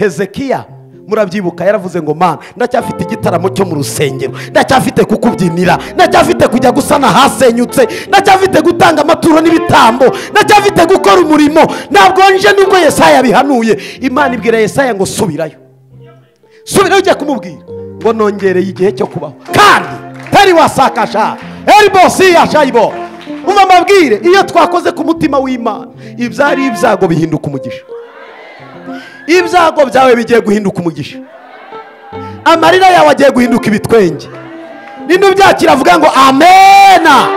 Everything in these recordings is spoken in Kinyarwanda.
Hezekiya murabyibuka yaravuze ngo Mana ndacyafite igitaramo cyo mu rusengero, ndacyafite kukubyinira, ndacyafite kujya gusana hasenyutse, ndacyafite gutanga amaturo n'ibitambo, ndacyafite gukora umurimo, ntabwo nje nubwo Yesaya bihanuye. Imana ibwira Yesaya ngo subirayo, subirayo ujya kumubwira ngo nongereye igihe cyo kubaho, kandi tari wasakasha eribosi yashayibo. Umva mabwire, iyo twakoze ku mutima w'Imana ibyari ibyago bihinduka umugisha. Ibyago byawe bigiye guhinduka umugisha, amarira yawe agiye guhinduka ibitwenge. Ninde ubyakira avuga ngo amena?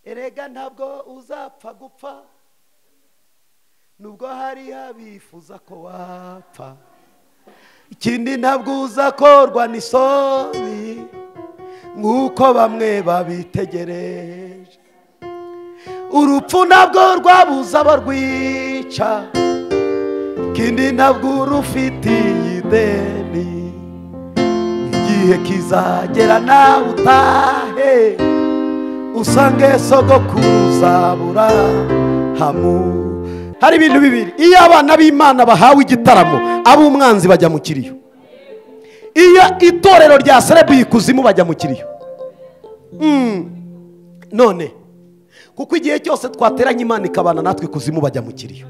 Erega ntabwo uzapfa gupfa nubwo hari abifuza ko wapfa, ikindi ntabwo uzakorwa n'isoni nk'uko bamwe babitegereje. Urupfu ntabwo rwabuza abarwica, ikindi ntabwo urufitiye ideni. Igihe kizagera nawe utahe, usange sogokuruza Aburahamu. Hari ibintu bibiri, iyo abana b'Imana bahawe igitaramo, ab'umwanzi bajya mu kiriyo. Iyo itorero rya serebuye ikuzimu bajya mu kiriyo. None kuko igihe cyose twateranye Imana ikabana natwe ikuzimu bajya mu kiriyo,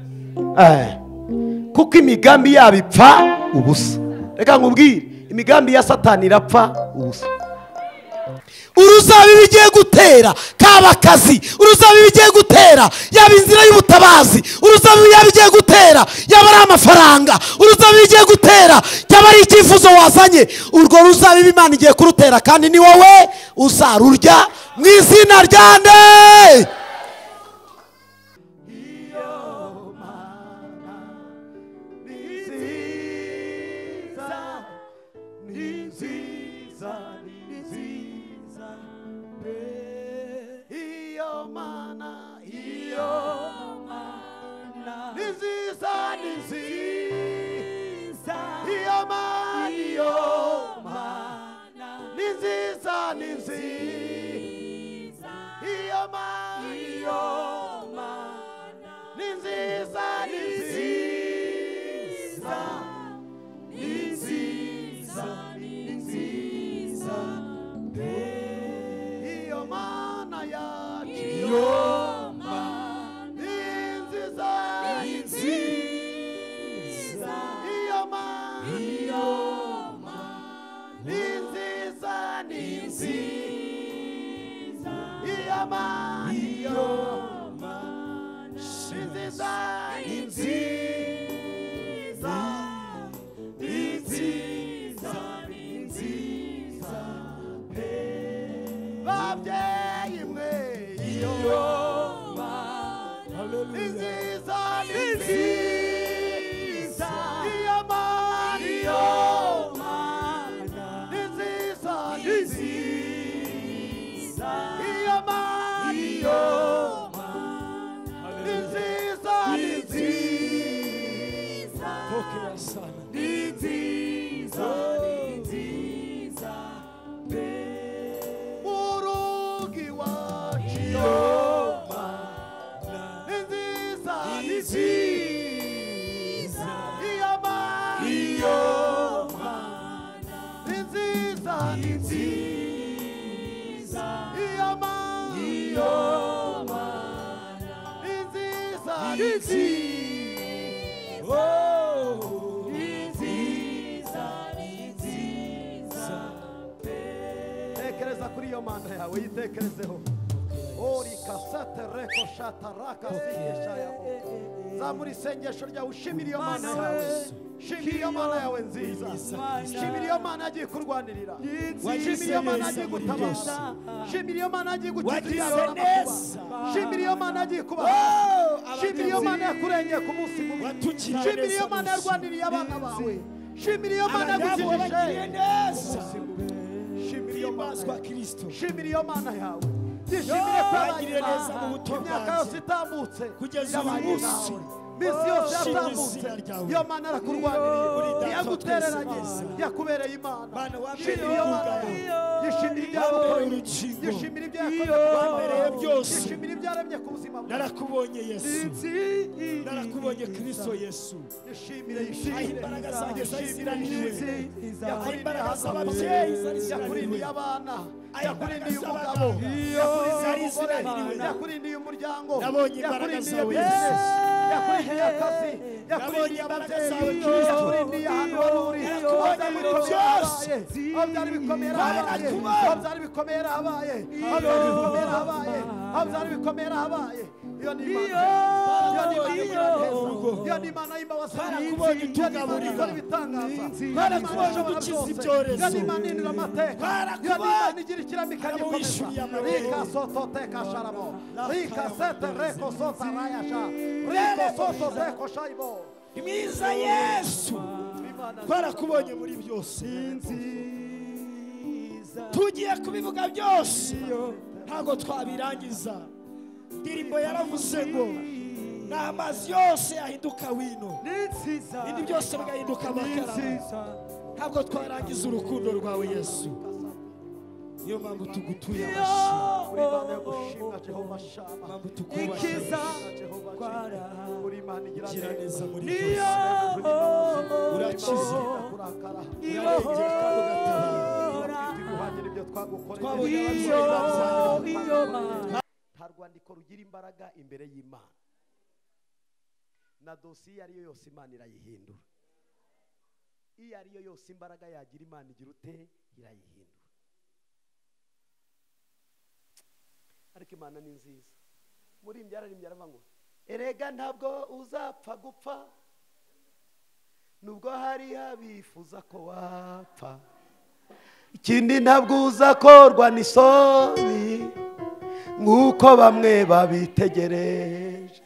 kuko imigambi yabo ipfa ubusa. Reka nkubwire, imigambi ya Satani irapfa ubusa. Uruzabibu igiye gutera kaba kazi, uruzabibu igiye gutera yaba inzira y'ubutabazi, uruzabibu yaba igiye gutera yaba ari amafaranga, uruzabibu igiye gutera yaba ari icyifuzo wazanye. Urwo ruzabibu Imana igiye kurutera, kandi ni wowe uzarurya mu izina rya nde? Tekereza kuri iyo mana yawe, yitekerezeho. Zamura isengesho ryawe, ushimira iyo mana yawe, shimira iyo mana yawe nziza, shimira iyo mana yagiye kurwanirira, shimira iyo mana yagiye gutabara, shimira iyo mana yagiye gukiza ibyago n'amakuba, shimira iyo mana yagiye kubaha, shimira iyo mana yakurengeye ku munsi mubi, shimira iyo mana yarwaniriye abana bawe, shimira iyo mana yagukijije umunsi mubi, shimira iyo mana yawe. Yishimire ko yabanye nawe imyaka yose itambutse, yabanye nawe minsi yose yatambutse. Iyo mana arakurwaniriye, ntiyagutereranye, yakubereye Imana. Shimira iyo mana yawe, yishimira ibyo yagukoreye, yishimira ibyo yakoze ku buzima bwawe, yishimira ibyo yaremye ku buzima bwawe. Narakubonye Yesu, Twarakubonye Kristo Yesu. Ishimire, imbaraga zanjye zari zinaniwe, imbaraga z'ababyeyi zari zinaniwe, yakurindiye abana, yakurindiye umugabo, yakurindiye umuryango, yakurindiye business, yakurindiye akazi, yakurindiye ababyeyi, yakurindiye ahantu wari uri. Aho byari bikomeye habaye, aho byari bikomeye habaye, aho byari bikomeye habaye, aho byari bikomeye habaye. Iyo ni Imana, iyo ni Imana neza, iyo ni Imana y'imbabazi. Twarakubonye utugaburira, twarakubonye udukiza ibyorezo, iyo ni Imana ihindura amateka, iyo ni Imana igira ikirami ikagikomeza. Rika soto teka sharamo, rika sete reko sota rayasha, riko soto teko shaibo. Mwiza Yesu, twarakubonye muri byose. Tugiye kubivuga byose ntabwo twabirangiza. Indirimbo yaravuze ngo n'amazi yose ahinduka wino, ibindi byose bigahinduka amakara. Ntabwo twarangiza urukundo rwawe Yesu. Niyo mpamvu tugutuye amashyi, Uri Imana yo gushimwa Jehova Shama, mpamvu tukubashye, uri Imana igira gira neza, neza muri byose, urakiza, urarengera kandi ugatabara. Iguhanye n'ibyo twagukoreye. Twabonye ababyeyi babyaye. Nta rwandiko rugira imbaraga imbere y'Imana, na dosiye iyo ariyo yose Imana irayihindura. Iyo ariyo yose imbaraga yagira Imana igira ute? Irayihindura. Ariko Imana ni nziza. Muri imbyararimbye aravuga ngo erega ntabwo uzapfa gupfa, nubwo hari abifuza ko wapfa. Ikindi ntabwo uzakorwa n'isoni nk'uko bamwe babitegereje.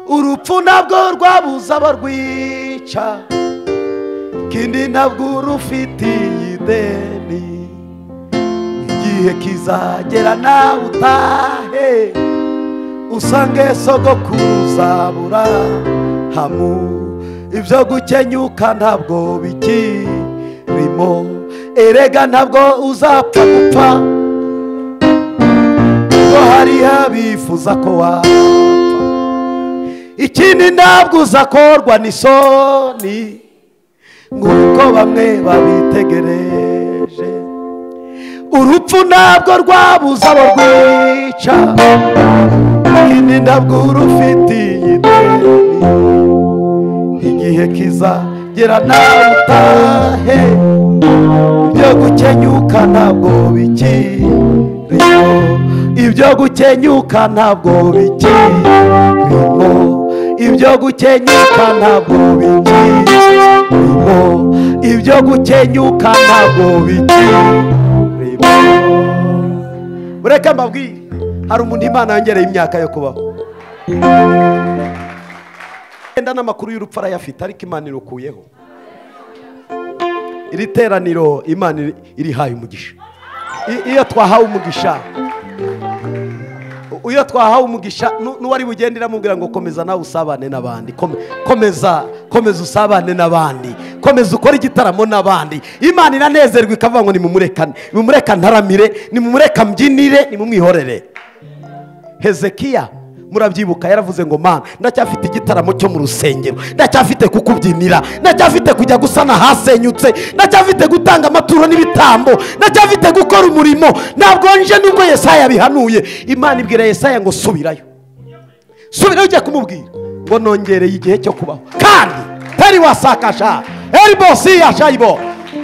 Urupfu ntabwo rwabuza abarwica, ikindi ntabwo urufitiye ideni. Igihe kizagera nawe utahe, usange sogokuruza Aburahamu. Ibyo gukenyuka ntabwo bikirimo, erega ntabwo uzapfa gupfa, kuko hari abifuza ko wapfa. Ikindi ntabwo uzakorwa n'isoni nk'uko bamwe babitegereje. Urupfu ntabwo rwabuza abo rwica, ikindi ntabwo urufitiye ideni. Igihe kizagera nawe utahe, ibyo gukenyuka ntabwo bikirimo, ibyo gukenyuka ntabwo bikirimo, ibyo gukenyuka ntabwo bikirimo, ibyo gukenyuka ntabwo bikirimo. Mureke mbabwire, hari umuntu Imana yongereye imyaka yo kubaho. Enda n'amakuru y'urupfu arayafite, ariko Imana irukuyeho. Iri teraniro Imana irihaye umugisha. Iyo twahawe umugisha, iyo twahawe umugisha, n'uwari bugende iramubwira ngo komeza nawe usabane n'abandi, komeza, komeza usabane n'abandi, komeza ukore igitaramo n'abandi. Imana iranezerwa ikavuga ngo nimumureka, nimumureka ntaramire, nimumureka mbyinire, nimumwihorere. Hezekiya murabyibuka yaravuze ngo Mana, ndacyafite igitaramo cyo mu rusengero, ndacyafite kukubyinira, ndacyafite kujya gusana hasenyutse, ndacyafite gutanga amaturo n'ibitambo, ndacyafite gukora umurimo. Ntabwo nje nubwo Yesaya bihanuye. Imana ibwira Yesaya ngo subirayo, subirayo ujya kumubwira ngo nongereye igihe cyo kubaho, kandi tari wasakasha eribosi yashayibo.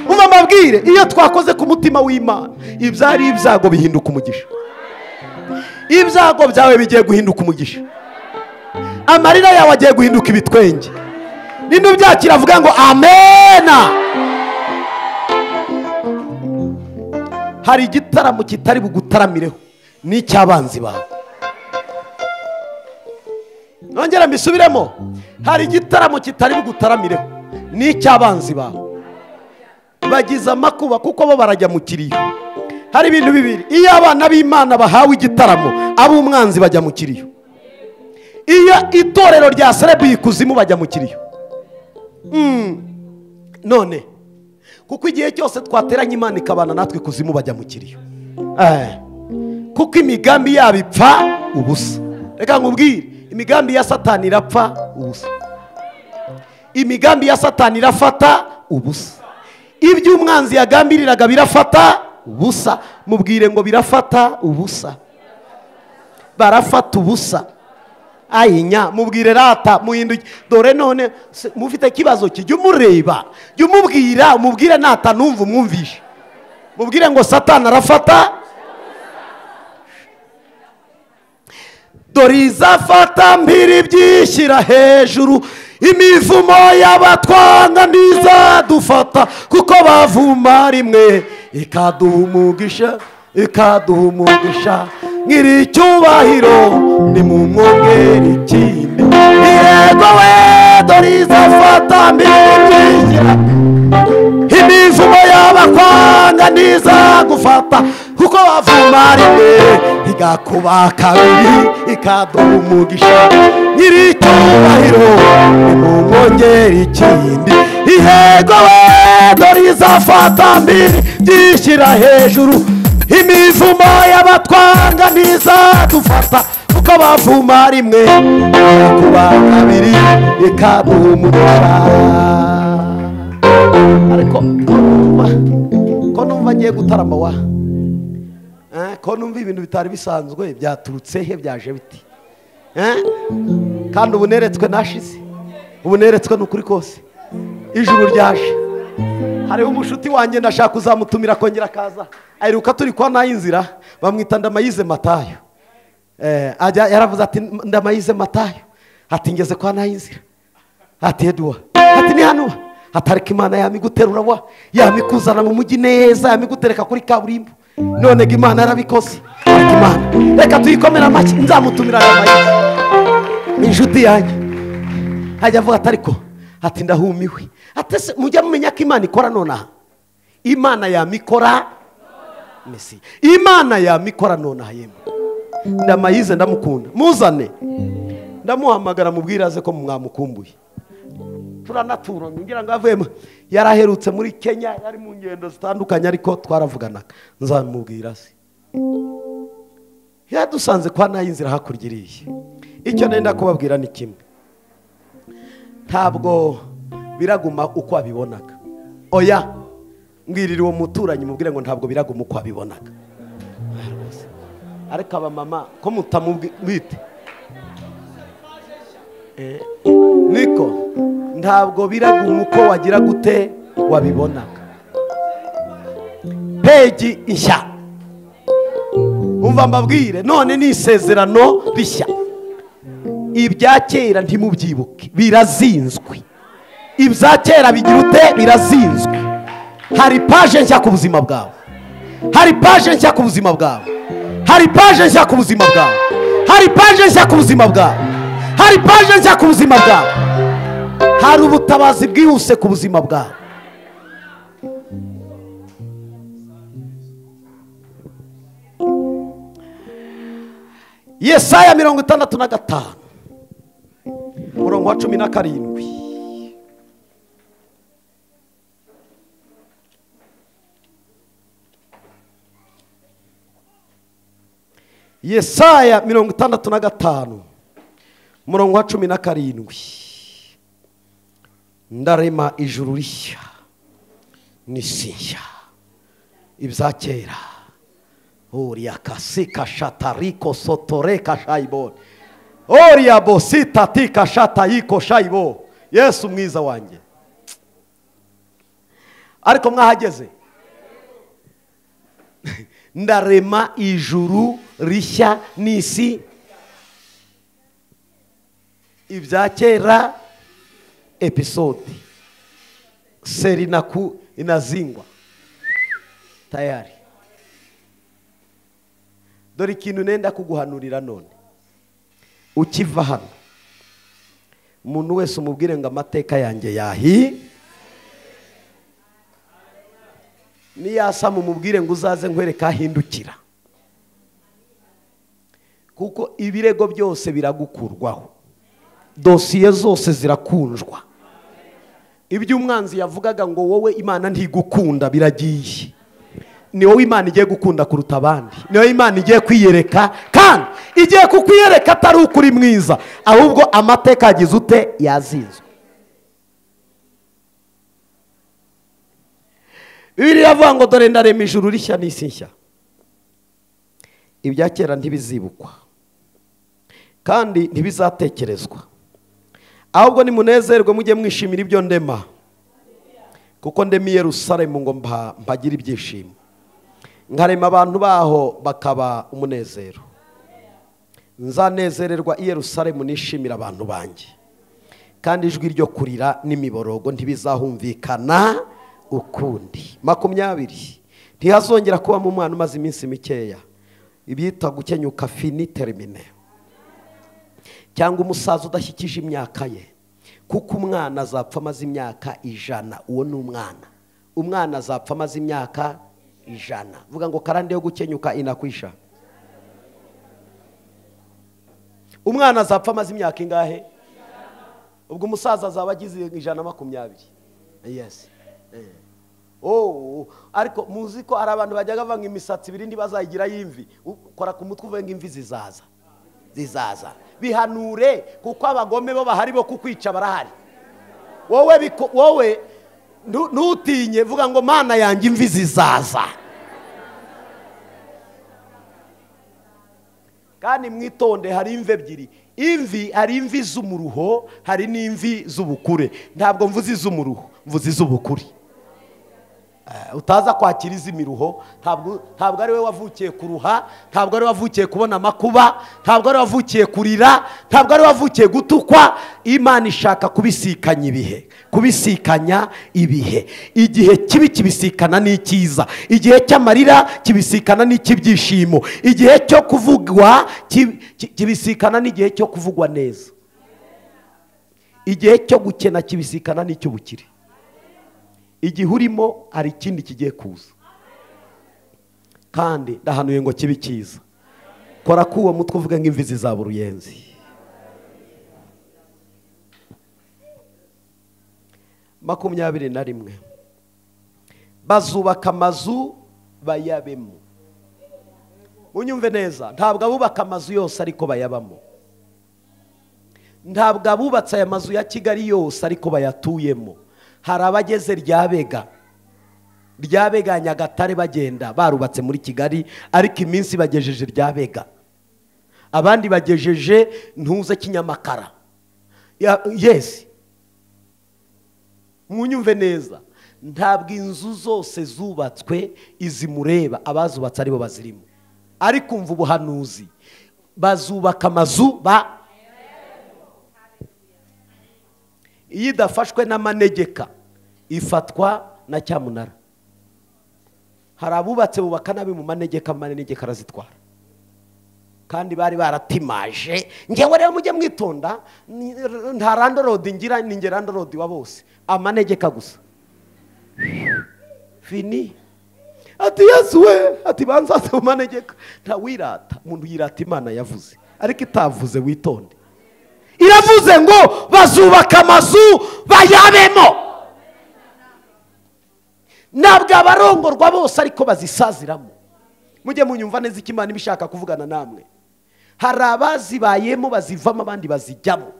Umva mbabwire, iyo twakoze ku mutima w'Imana, ibyari ibyago bihinduka umugisha. Ibyago byawe bigiye guhinduka umugisha, amarira yawe agiye guhinduka ibitwenge. Ninde ubyakira avuga ngo amena? Hari igitaramo kitari bugutaramireho n'icy'abanzi bawe. Nongera mbisubiremo, hari igitaramo kitari bugutaramireho n'icy'abanzi bawe. Bagize amakuba kuko bo barajya mu kiriyo. Hari ibintu bibiri, iyo abana b'Imana bahawe igitaramo, ab'umwanzi bajya mu kiriyo. Iyo itorero rya serebuye ikuzimu bajya mu kiriyo. None kuko igihe cyose twateranye Imana ikabana natwe ikuzimu bajya mu kiriyo. Kuko imigambi yabo ipfa ubusa. Reka nkubwire, Imigambi ya Satani irapfa ubusa. Imigambi ya Satani irafata ubusa. Ibyo umwanzi yagambiriraga birafata ubusa. Mubwire ngo birafata ubusa. Barafata ubusa. Ayinya mubwire rata muhinduke. Dore none mufite kibazo kijya umureba, jya umubwira, umubwire nata numva umwumvishe. Mubwire ngo Satani arafata. Dore izafata mbiri byishyira hejuru, imivumo y'abatwanga ntizadufata, kuko bavuma rimwe ikaduha umugisha, ikaduha umugisha. Nyiri icyubahiro ni mu mwongere ikindi. Yego we, dore izafata mbiri byishyira, imivumo y'abakwanga ntizagufata, kuko bavuma rimwe igakuba kabiri ikaduha umugisha. Nyiri icyubahiro ni mu mwongere ikindi. Yego we, dore izafata mbiri byishyira hejuru, imivumo y'abatwanga ntizadufata, kuko bavuma rimwe igakuba kabiri ikaduha umugisha. Ariko ko numva ngiye gutarama wa, ko numva ibintu bitari bisanzwe byaturutse he, byaje biti? Kandi ubu neretswe nashize, ubu neretswe n'ukuri kose, ijuru ryaje. Hariho umushuti wanjye ndashaka kuzamutumira kongera akaza, aheruka turi kwa Nayinzira, bamwita Ndamayize Matayo. Ajya yaravuze ati Ndamayize Matayo, ati ngeze kwa Nayinzira, ati Edouard, ati ni hano, atarika Imana yamiguterura wa, yamikuzana mu mujyi neza, yamigutereka kuri kaburimbo. None Imana yarabikoze. Ariko Imana reka tuyikomera amashyi, nzamutumira Ndamayize, ni inshuti yanjye. Ajya avuga ati ariko ati ndahumiwe. Ati se mujya mumenya ko Imana ikora nonaha? Imana yamikora Mesi. Imana yamikora nonaha yemwe. Ndamayize ndamukunda, muzane ndamuhamagara mubwire aze ko mwamukumbuye. Turanatura ngira ngo avuyemo, yaraherutse muri Kenya, yari mu ngendo zitandukanye, ariko twaravuganaga. Nzamubwira se yadusanze kwa Nayinzira hakurya iriya. Icyo nenda kubabwira ni kimwe, ntabwo biraguma uko abibonaga. Oya, mbwirira uwo muturanyi mubwire ngo ntabwo biraguma uko abibonaga. Ariko abamama ko mutamubwite niko, ntabwo biraguma uko wagira gute wabibonaga. Peji nshya, umva mbabwire none ni isezerano rishya. Ibya kera ntimubyibuke, birazinzwe. Ibya kera bigira ute? Birazinzwe. Hari paje nshya ku buzima bwawe, hari paje nshya ku buzima bwawe, hari paje nshya ku buzima bwawe, hari paje nshya ku buzima bwawe, hari paje nshya ku buzima bwawe. Hari ubutabazi bwihuse ku buzima bwawe. Yesaya 65 umurongo wa 17. Yesaya 65 umurongo wa 17. Ndarema ijuru rishya n'isi nshya, ibya kera oria kasika shatariko sotoreka shaibo oria bosita tika shatayiko shaibo. Yesu mwiza wanjye. Ariko mwahageze? Ndarema ijuru rishya n'isi, ibya kera episode seri naku inazingwa tayari. Dore ikintu nenda kuguhanurira none, ukiva hano umuntu wese umubwire ngo amateka yanjye yahi, niyasama umubwire ngo uzaze nkwereka ahindukira, kuko ibirego byose biragukurwaho, dosiye zose zirakunjwa. Ibyo umwanzi yavugaga ngo wowe Imana ntigukunda biragiye. Ni wowe Imana igiye gukunda kuruta abandi, ni wowe Imana igiye kwiyereka, kandi igiye kukwiyereka atari ukuri mwiza, ahubwo amateka yagize ute yazinzwe. Bibiliya iravuga ngo dore ndarema ijuru rishya n'isi nshya, ibya kera ntibizibukwa kandi ntibizatekerezwa, ahubwo nimunezerwe mujye mwishimira ibyo ndema, kuko ndema i Yerusalemu ngo mpagire ibyishimo, nkarema abantu baho bakaba umunezero. Nzanezererwa i Yerusalemu nishimira abantu banjye, kandi ijwi ryo kurira n'imiborogo ntibizahumvikana ukundi. 20 ntihazongera kubamo umwana umaze iminsi mikeya, ibyita gukenyuka fini termine, cyangwa umusaza udashyikije imyaka ye, kuko umwana azapfa amaze imyaka 100. Uwo ni umwana. Umwana azapfa amaze imyaka 100. Vuga ngo karande yo gukenyuka inakwisha. Umwana azapfa amaze imyaka ingahe? Ubwo umusaza azaba agize 120. Yes. Oh, ariko muzi ko ari abantu bajyaga bavanga imisatsi ibiri ntibazayigira y'imvi. Kora ku mutwe uvuge ngo imvi zizaza. Zizaza. Bihanure kuko abagome bo bahari bo kukwica barahari. Wowe ntutinye, vuga ngo Mana yanjye imvi zizaza. Kandi mwitonde, hari imvi ebyiri. Imvi, hari imvi z'umuruho, hari n'imvi z'ubukure. Ntabwo mvuze iz'umuruho, mvuze iz'ubukure. Utaza kwakira iz'imiruho, ntabwo ari we wavukiye kuruha, ntabwo ari we wavukiye kubona amakuba, ntabwo ari we wavukiye kurira, ntabwo ari we wavukiye gutukwa. Imana ishaka kubisikanya ibihe, kubisikanya ibihe. Igihe kibi kibisikana n'icyiza, igihe cy'amarira kibisikana n'icy'ibyishimo, igihe cyo kuvugwa kibisikana n'igihe cyo kuvugwa neza, igihe cyo gukena kibisikana n'icy'ubukire. Igihe urimo hari ikindi kigiye kuza, kandi ndahanuye ngo kibe cyiza. Kora kuwo mutwe uvuge ngo imvi zizaba uruyenzi. 21 bazubaka amazu bayabemo. Unyumve neza, ntabwo abubaka amazu yose ariko bayabamo, ntabwo abubatse aya mazu ya Kigali yose ariko bayatuyemo. Hari abageze Ryabega Nyagatare bagenda barubatse muri Kigali, ariko iminsi bagejeje Ryabega, abandi bagejeje ntuze Kinyamakara. Yes, munyumve neza, ntabwo inzu zose zubatswe izimureba abazubatse aribo bazirimo, ariko umva ubuhanuzi, bazubaka amazu ba iyo idafashwe n'amanegeka ifatwa na cyamunara. Hari abubatse bubaka nabi mu manegeka, amanegeka arazitwara, kandi bari baratimaje. Ngewe rero mujye mwitonda, nta landlord ngira, ni nge landlord wa bose, amanegeka gusa. Fini. Ati Yesu we, ati banza mu manegeka. Nta wirata, umuntu yirata Imana yavuze, ariko itavuze witonde. Iravuze ngo bazubaka amazu bayabemo. Ntabwo abarongorwa bose ariko bazisaziramo. Mujye munyumva neza icyo Imana ibishaka kuvugana namwe. Hari abazibayemo bazivamo, abandi bazijyamo,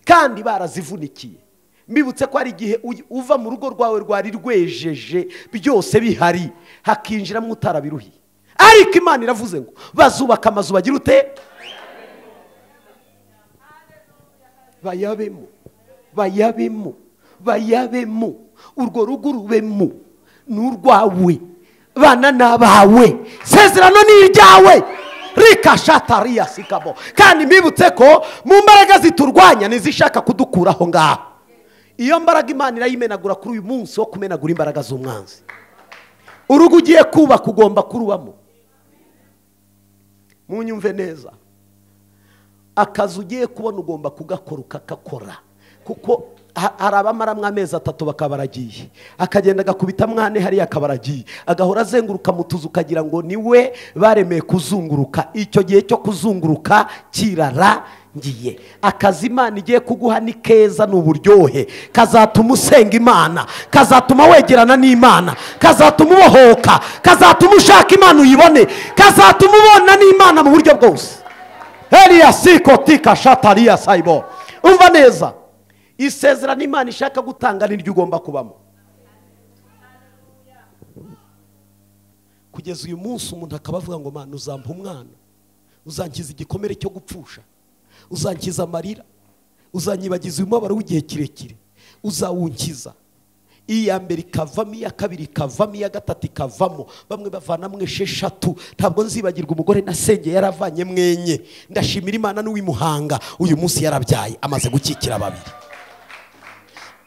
kandi barazivunikiye. Mbibutse ko hari igihe uva mu rugo rwawe rwari rwejeje byose bihari, hakinjiramo utarabiruhiye. Ariko Imana iravuze ngo bazubaka amazu bagira ute? Bayabemo, bayabemo, bayabemo. Urwo rugo rubemo, n'urwawe, bana n'abawe, sezerano ni iryawe. Rikashatariya sikabo. Kandi mbibutse ko mu mbaraga ziturwanya nizishaka kudukuraho ngaho. Iyo mbaraga Imana irayimenagura kuri uyu munsi wo kumenagura imbaraga z'umwanzi. Urugo ugiye kubaka ugomba kurubamo. Munyumve neza, akazi ugiye kubona ugomba kugakora ukakakora, kuko hari abamaramwa amezi 3 bakabaragiye, akagenda agakubita mwane hariya akabaragiye, agahora azenguruka mu tuzu ukagira ngo niwe baremeye kuzunguruka. Icyo gihe cyo kuzunguruka kirara Birarangiye. Akazi Imana igiye kuguha ni keza, ni uburyohe, kazatuma usenga Imana, kazatuma wegerana n'Imana, kazatuma ubohoka, kazatuma ushaka Imana uyibone, kazatuma ubona n'Imana mu buryo bwose. Heriya siko tika shatariya sayibo. Umva neza, isezerano Imana ishaka gutanga niryo ugomba kubamo. Kugeza uyu munsi umuntu akaba avuga ngo Mana uzampa umwana, uzankiza igikomere cyo gupfusha, uzankiza amarira, uzanyibagiza umubabaro w'igihe kirekire, uzawunkiza. Iya mbere ikavamo, iya kabiri ikavamo, iya gatatu ikavamo, bamwe bavanamo 6. Ntabwo nzibagirwa umugore nasengeye yaravanye mwenye. Ndashimira Imana n'uwimuhanga uyu munsi yarabyaye, amaze gukikira 2.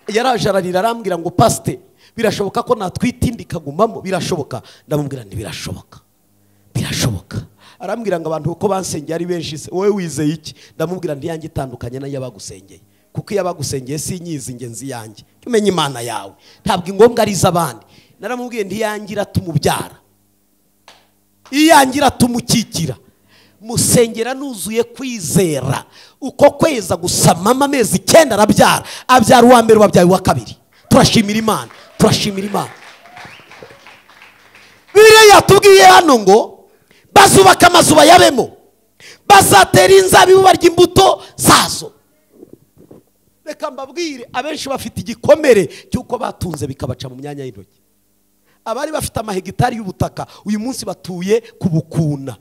Yaraje ararira arambwira ngo pasite, birashoboka ko natwita indi ikagumamo? Birashoboka. Ndamubwira nti birashoboka, birashoboka. Arambwira ngo abantu uko bansengeye ari benshi se wowe wizeye iki? Ndamubwira nti yanjye itandukanye n'ayabagusengeye, kuko iyo abagusengeye sinyizi ingenzi yanjye. Umenye Imana yawe, ntabwo ingombwa ari iz'abandi. Naramubwiye nti yangira tumubyara, iyangira tumukikira, musengera nuzuye kwizera. Uko kweza gusamama amezi 9 arabyara, abyara uwa mbere, wabyaye uwa kabiri. Turashimira Imana, turashimira Imana. Bibiliya yatubwiye hano ngo bazubaka amazu bayabemo, bazatera inzabibu barya imbuto zazo. Reka mbabwire, abenshi bafite igikomere cy'uko batunze bikabaca mu myanya y'intoki. Abari bafite amahegitari y'ubutaka uyu munsi batuye ku bukuna.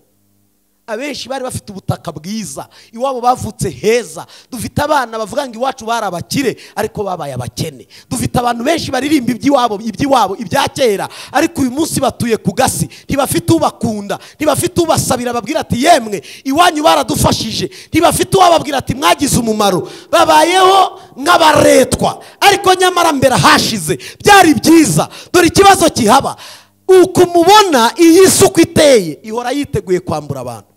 Abenshi bari bafite ubutaka bwiza, iwabo bavutse heza. Dufite abana bavuga ngo iwacu bari abakire ariko babaye abakene. Dufite abantu benshi baririmba iby'iwabo, iby'iwabo, ibya kera, ariko uyu munsi batuye ku gasi. Ntibafite ubakunda, ntibafite ubasabira babwira ati yemwe iwanyu baradufashije, ntibafite uwababwira ati mwagize umumaro. Babayeho nk'abaretwa, ariko nyamara mbere hashize byari byiza. Dore ikibazo kihaba, uko mubona iyi suku iteye ihora yiteguye kwambura abantu.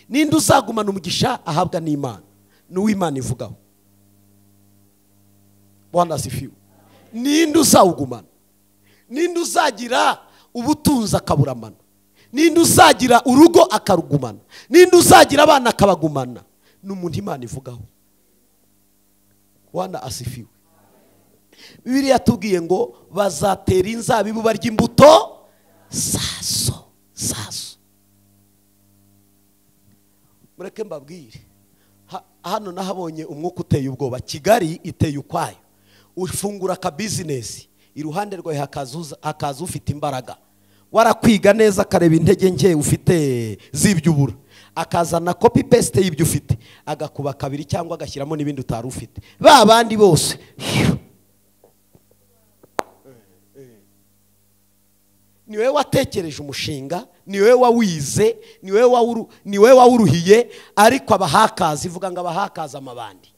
Ninde uzagumana umugisha ahabwa n'Imana? N'uw'Imana ivugaho. Bwana asifiwe. Ninde uzawugumana? Ninde uzagira ubutunzi akaburamana? Ninde uzagira urugo akarugumana? Ninde uzagira abana akabagumana? Ni umuntu Imana ivugaho. Bwana asifiwe. Bibiliya yatubwiye ngo bazatera inzabibu barya imbuto zazo, zazo. Mureke mbabwire, hano nahabonye umwuka uteye ubwoba. Kigali iteye ukwayo. Ufungura ka business, iruhande rwawe hakaza ufite imbaraga, warakwiga neza akareba intege nke ufite z'ibyubura, akazana copy paste y'ibyo ufite, agakuba kabiri cyangwa agashyiramo n'ibindi utari ufite. Ba bandi bose ni wewe watekereje umushinga, ni wewe wawize, ni wewe wawuruhiye, ariko abahakaza ivuga ngo abahakaza amabandi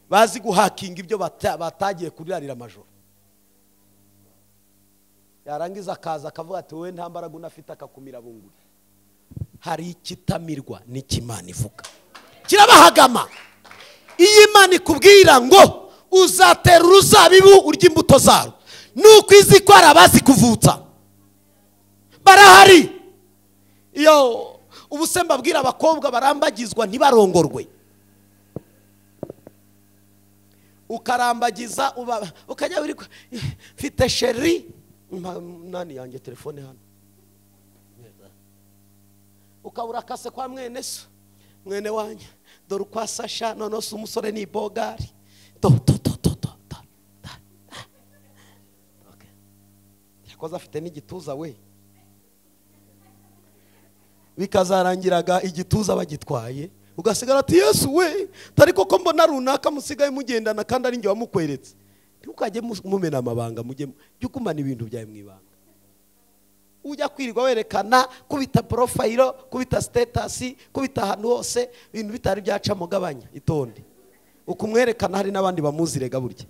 bazi guhakinga ibyo batagiye kurirarira amajoro. Yarangiza akaza akavuga ati wowe nta mbaraga unafite, akakumira bunguri. Hari ikitamirwa n'ikimana ivuga kirabahagama. Iyo Imana ikubwira ngo uzatera uruzabibu urya imbuto zarwo, nuko izi ko hari abazi kuvutsa barahari. Iyo ubu se mbabwira abakobwa barambagizwa ntibarongorwe, ukarambagiza ukajya uri mfite sheri nani yanjye telefone hano, ukabura kase kwa mwene so mwene wanjye, dore uko asasha none se umusore ni bogari to to to to to. Okay, yakoze afite n'igituza we, bikazarangiraga igituza bagitwaye, ugasigara ati Yesu we, tari koko mbona runaka musigaye mugendana kandi ari njye wamukweretse. Ntukajye mumena amabanga, mujye jya ibintu byawe mu ibanga. Ujya kwirirwa werekana, kubita profile, kubita status, kubita ahantu hose, ibintu bitari byaca mugabanya. Itonde ukumwerekana. Hari n'abandi bamuzi rega burya,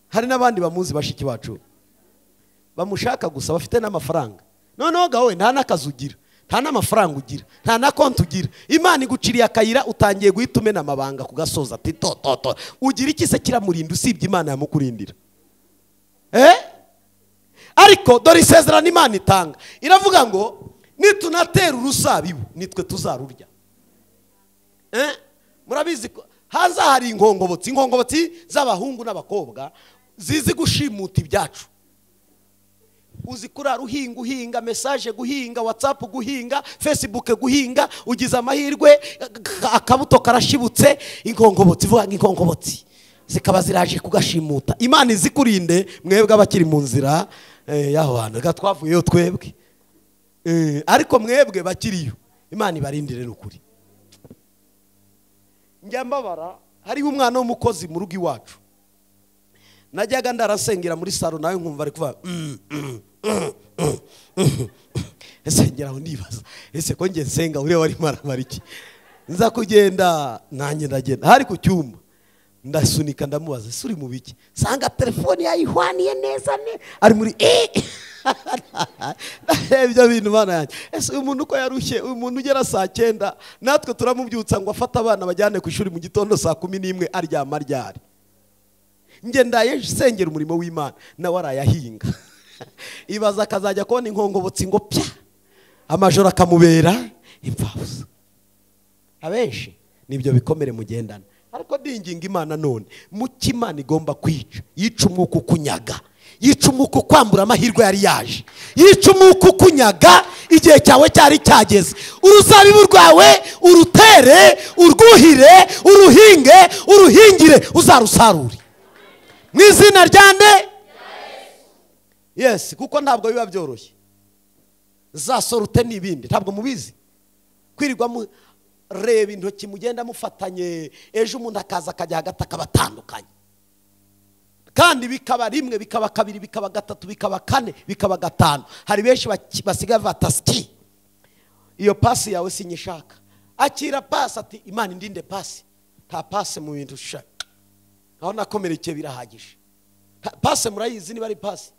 hari n'abandi bamuzi bashiki bacu bamushaka gusa, bafite n'amafaranga. Noneho gawe nta n'akazi ugira, nta n'amafaranga ugira, nta na konti ugira. Imana iguciriye akayira, utangiye guhita umena amabanga kugasoza ati to to to. Ugira iki se kiramurinda usibye Imana yamukurindira? Ariko dore isezerano Imana itanga, iravuga ngo Nitunatera uruzabibu nitwe tuzarurya. Murabizi ko haza hari inkongobotsi, inkongobotsi z'abahungu n'abakobwa zizi gushimuta ibyacu. Uzi kurara uhinga, uhinga message, guhinga WhatsApp, guhinga Facebook, guhinga, ugize amahirwe akabuto karashibutse, inkongobotsi ivuga inkongobotsi zikaba ziraje kugashimuta. Imana izikurinde mwebwe abakiri mu nzira y'aho hantu gatwavuyeyo twebwe, ariko mwebwe bakiriyo Imana ibarindire n'ukuri. Njya mbabara, hariho umwana w'umukozi mu rugo iwacu, najyaga ndarasengera muri salo nawe nkumva ari kuvuga ese ngeraho ndibaza ese ko nge nsenga uriya wari maramara iki? Nza kugenda nanjye ndagenda hari ku cyumba ndasunika ndamubaza ese uri mu biki? Sanga telefone yayihwaniye neza ne ari muri ibyo bintu bana yanjye. Ese uyu muntu uko yarushye, uyu muntu ugera saa 9 natwe turamubyutsa ngo afate abana bajyane ku ishuri mu gitondo saa 11 aryama ryari? Nge ndaye sengera umurimo w'Imana nawe arayahinga. Ibaza akazajya kubona inkongobotsi ngo pya, amajoro akamubera imfabusa. Abenshi nibyo bikomere mugendana. Ariko ndinginga Imana none muki Imana igomba kwica, yica umwuka ukunyaga, yica umwuka ukwambura amahirwe yari yaje, yica umwuka ukunyaga igihe cyawe cyari cyageze. Uruzabibu rwawe urutere, urwuhire, uruhinge, uruhingire, uzarusarure mu izina rya nde? Yes, kuko ntabwo biba byoroshye. Za sorute n'ibindi ntabwo mubizi. Kwirirwa mureba intoki mugenda mufatanye, ejo umuntu akaza akajya hagati akabatandukanya, kandi bikaba rimwe, bikaba kabiri, bikaba gatatu, bikaba kane, bikaba gatanu. Hari benshi basigaye bataski, iyo pasi yawe sinyishaka. Akira pasi ati Imana indinde pasi. Nta pasi mu bintu ushaka. Aho nakomerekeye birahagije. Pasi murayizi niba ari pasi.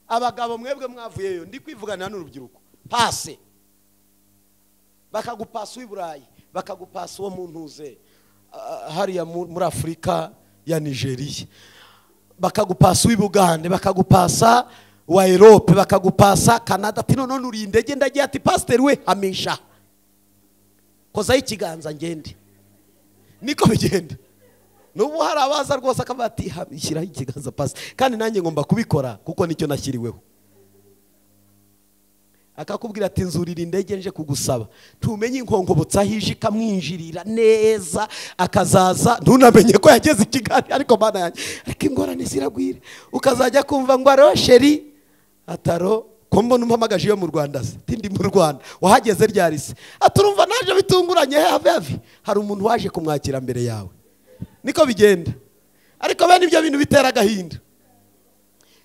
Abagabo mwebwe mwavuyeyo ndi kwivugana n'urubyiruko. Pase bakagupasa uw'i Burayi, bakagupasa uwo mu ntuze hariya muri Afurika ya Nigeria, bakagupasa uw'i Bugande, bakagupasa wa Europe, bakagupasa Canada. Ati none uri indege ndagiye, ati pastor we hamisha kozaho ikiganza ngende. Niko bigenda. Nubu hari abaza rwose akavuga ati shyiraho ikiganza pasi, kandi nanjye ngomba kubikora kuko nicyo nashyiriweho. Akakubwira ati nzurira indege nje kugusaba, tumenye inkongobotsi aho ije ikamwinjirira neza, akazaza ntunamenye ko yageze i Kigali. Ariko mana yanjye, ariko ingorane ziragwira. Ukazajya kumva ngo aro sheri ataro ko mbona umpamagaje iyo mu Rwanda se, ndi mu Rwanda wahageze ryari se? Aturumva naje bitunguranye have have. Hari umuntu waje kumwakira mbere yawe. Niko bigenda. Ariko bene ibyo bintu bitera agahinda,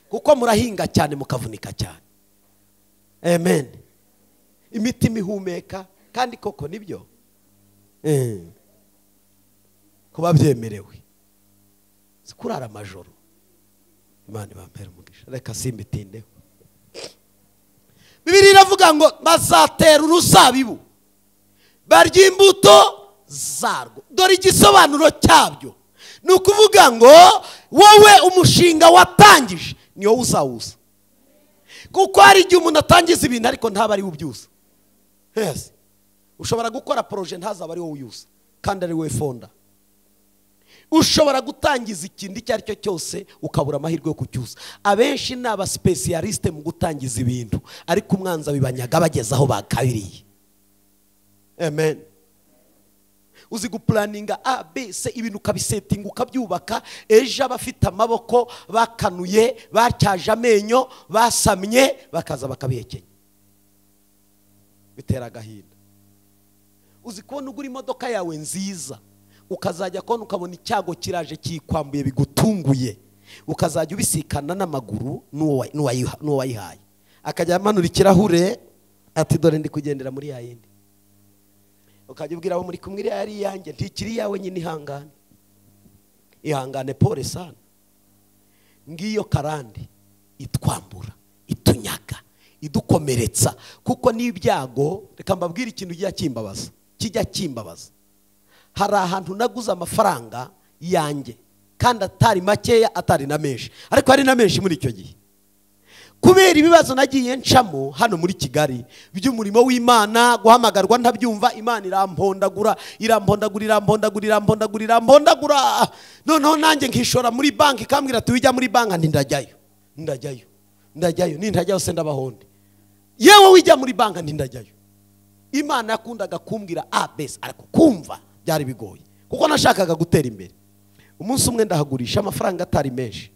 kuko murahinga cyane mukavunika cyane. Amen. Imitima ihumeka kandi koko nibyo kuba byemerewe kurara amajoro. Imana ibampere umugisha. Reka simbitindeho. Bibiliya iravuga ngo bazatera uruzabibu barya imbuto zarwo. Dore igisobanuro cyabyo ni ukuvuga ngo wowe umushinga watangije niwo uzawuza. Kuko hari igihe umuntu atangiza ibintu ariko ntaba ari we ubyuza. Yes. Ushobora gukora projet ntazaba ari wowe uyuza kandi ari wowe fonda. Ushobora gutangiza ikindi icyo ari cyo cyose ukabura amahirwe yo kucyuza. Abenshi ni abasipesiyalisite mu gutangiza ibintu, ariko umwanzi abibanyaga bageze aho bakabiriye. Amen. Uzi gupulaninga A, B, C, ibintu ukabisetinga ukabyubaka, ejo abafite amaboko bakanuye, batyaje amenyo, basamye, bakaza bakabihekenya. Bitera agahinda. Uzi kubona ugura imodoka yawe nziza, ukazajya kubona ukabona icyago kiraje kikwambuye bigutunguye, ukazajya ubisikana n'amaguru n'uwo wayihaye, akajya amanura ikirahure ati dore ndi kugendera muri ya yindi. Ukajya ubwira abo muri kumwe iriya ari iyanjye, ntikiri iyawe nyine, ihangane ihangane, pole sana. Ngiyo karande itwambura, itunyaga, idukomeretsa, kuko n'ibyago. Reka mbabwire ikintu kijya kimbabaza, kijya kimbabaza. Hari ahantu naguze amafaranga yanjye kandi atari makeya, atari na menshi, ariko ari na menshi muri icyo gihe. Kubera ibibazo nagiye ncamo hano muri Kigali by'umurimo w'Imana, guhamagarwa ntabyumva, Imana irampondagura irampondagura irampondagura irampondagura irampondagura. Noneho nanjye nkishora muri banki, ikambwira ati wijya muri banki, nti ndajyayo ndajyayo ndajyayo, nintajyayo se ndabahonde. Yewe wijya muri banki, nti ndajyayo. Imana yakundaga kumbwira abs, ariko kumva byari bigoye kuko nashakaga gutera imbere. Umunsi umwe ndahagurisha amafaranga atari menshi,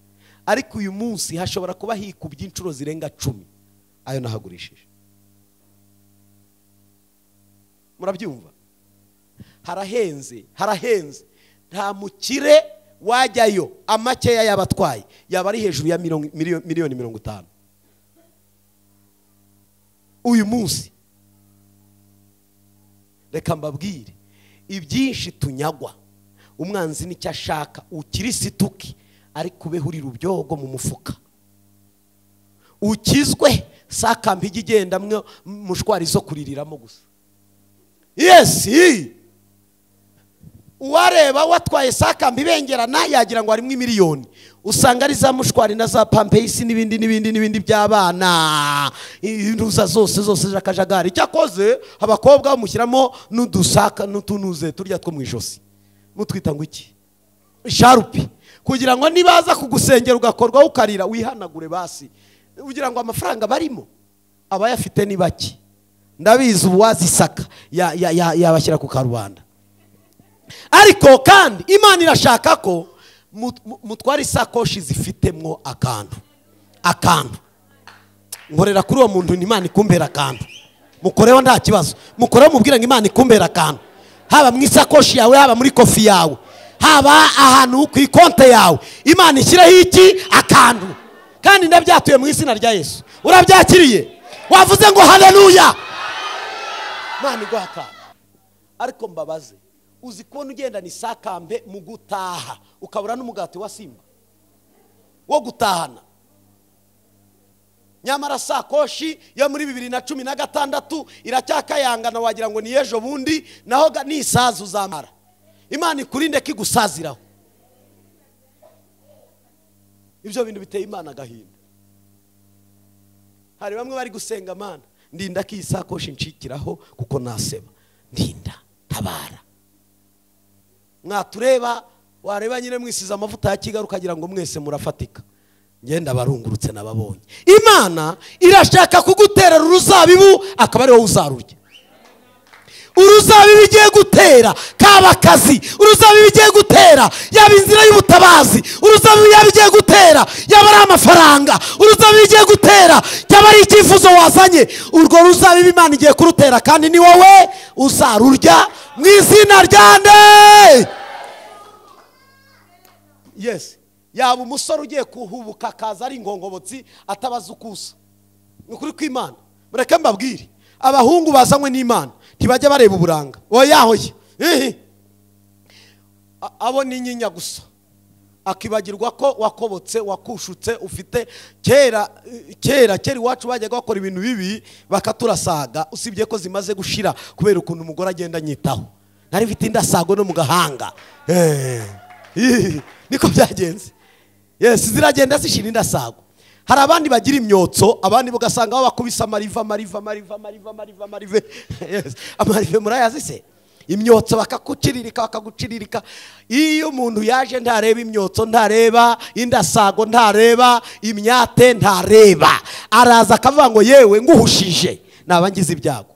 ariko uyu munsi hashobora kuba hikubye inshuro zirenga 10 ayo nahagurishije. Murabyumva? Harahenze, harahenze. Nta mukire wajyayo amakeya yabatwaye yaba ari hejuru ya miliyoni 50 uyu munsi. Reka mbabwire, ibyinshi tunyagwa umwanzi nicyo ashaka. Ukirisituki ariko ube uri rubyogo mu mufuka, ukizwe sakambi igenda mwe mushwari zo kuririramo gusa. Yes, uwareba watwaye sakambi bengerana yagira ngo harimo miliyoni, usanga ari za mushwari na za pampeyisi n'ibindi n'ibindi n'ibindi by'abana, intuza zose zose z'akajagari. Cyakoze abakobwa bamushyiramo n'udusaka n'utunuze turya two mu ijosi, mutwita ngo iki, sharupi, kugira ngo nibaza kugusengera ugakorwa ukarira wihanagure basi, kugira ngo amafaranga barimo abayafite ni bake. Ndabizi ubu wazisaka yabashyira ku karubanda. Ariko kandi Imana irashaka ko mutwara isakoshi zifitemwo akantu akantu. Nkorera kuri uwo muntu, Imana ikumbera akantu. Mukoreho nta kibazo, mukoreho mubwira ngo Imana ikumbera akantu, haba mu isakoshi yawe, haba muri kofi yawe, haba ahantu ku ikonte yawe, Imana ishyiraho iki akantu. Kandi ndabyatuye mu izina rya Yesu. Urabyakiriye? Wavuze ngo haleluya. Imana iguha akantu. Ariko mbabaze, uzi kubona ugenda ni sakambe mu gutaha ukabura n'umugati wa Simba wo gutahana, nyamara sakoshi yo muri 2016 iracyakayangana, wagira ngo ni ejo bundi, naho nisaza uzamara. Imana ikurinde kigusaziraho. Ibyo bintu biteye Imana agahinda. Hari bamwe bari gusenga Mana, ndinda ko iyi sakoshi nshikiraho kuko naseba, ndinda tabara. Mwatureba wareba nyine mwisize amavuta ya Kigali ukagira ngo mwese murafatika. Ngenda barungurutse nababonye. Imana irashaka kuguterera uruzabibu akaba ari wowe uzarurya. Uruzabibu igiye gutera kaba kazi, uruzabibu igiye gutera yaba inzira y'ubutabazi, uruzabibu yaba igiye gutera yaba ari amafaranga, uruzabibu igiye gutera yaba ari icyifuzo wazanye. Urwo ruzabibu Imana igiye kurutera kandi ni wowe uzarurya mu izina rya nde. Yes, yaba umusore ugiye kuhubuka akaza ari ingongobotsi atabaza ukusa. Ni ukuri kw'Imana. Mureke mbabwire, abahungu bazanywe n'Imana ntibajya bareba uburanga. Oya hoye, abo ni inyinya gusa, akibagirwa ko wakobotse wakushutse ufite. Kera kera kera iwacu bajyaga bakora ibintu bibi bakaturasaga, usibye ko zimaze gushira kubera ukuntu umugore agenda anyitaho. Nari mfite indasago no mu gahanga. Niko byagenze. Yes, ziragenda zishira indasago. Hari abandi bagira imyotso, abandi ugasanga babakubisa amariva amariva amariva amariva amariva amarive. Yes, amarive murayazi se? Imyotso bakakuciririka bakaguciririka. Iyo umuntu yaje ntareba imyotso, ntareba indasago, ntareba imyate, ntareba, araza akavuga ngo yewe nguhushije nabangize ibyago.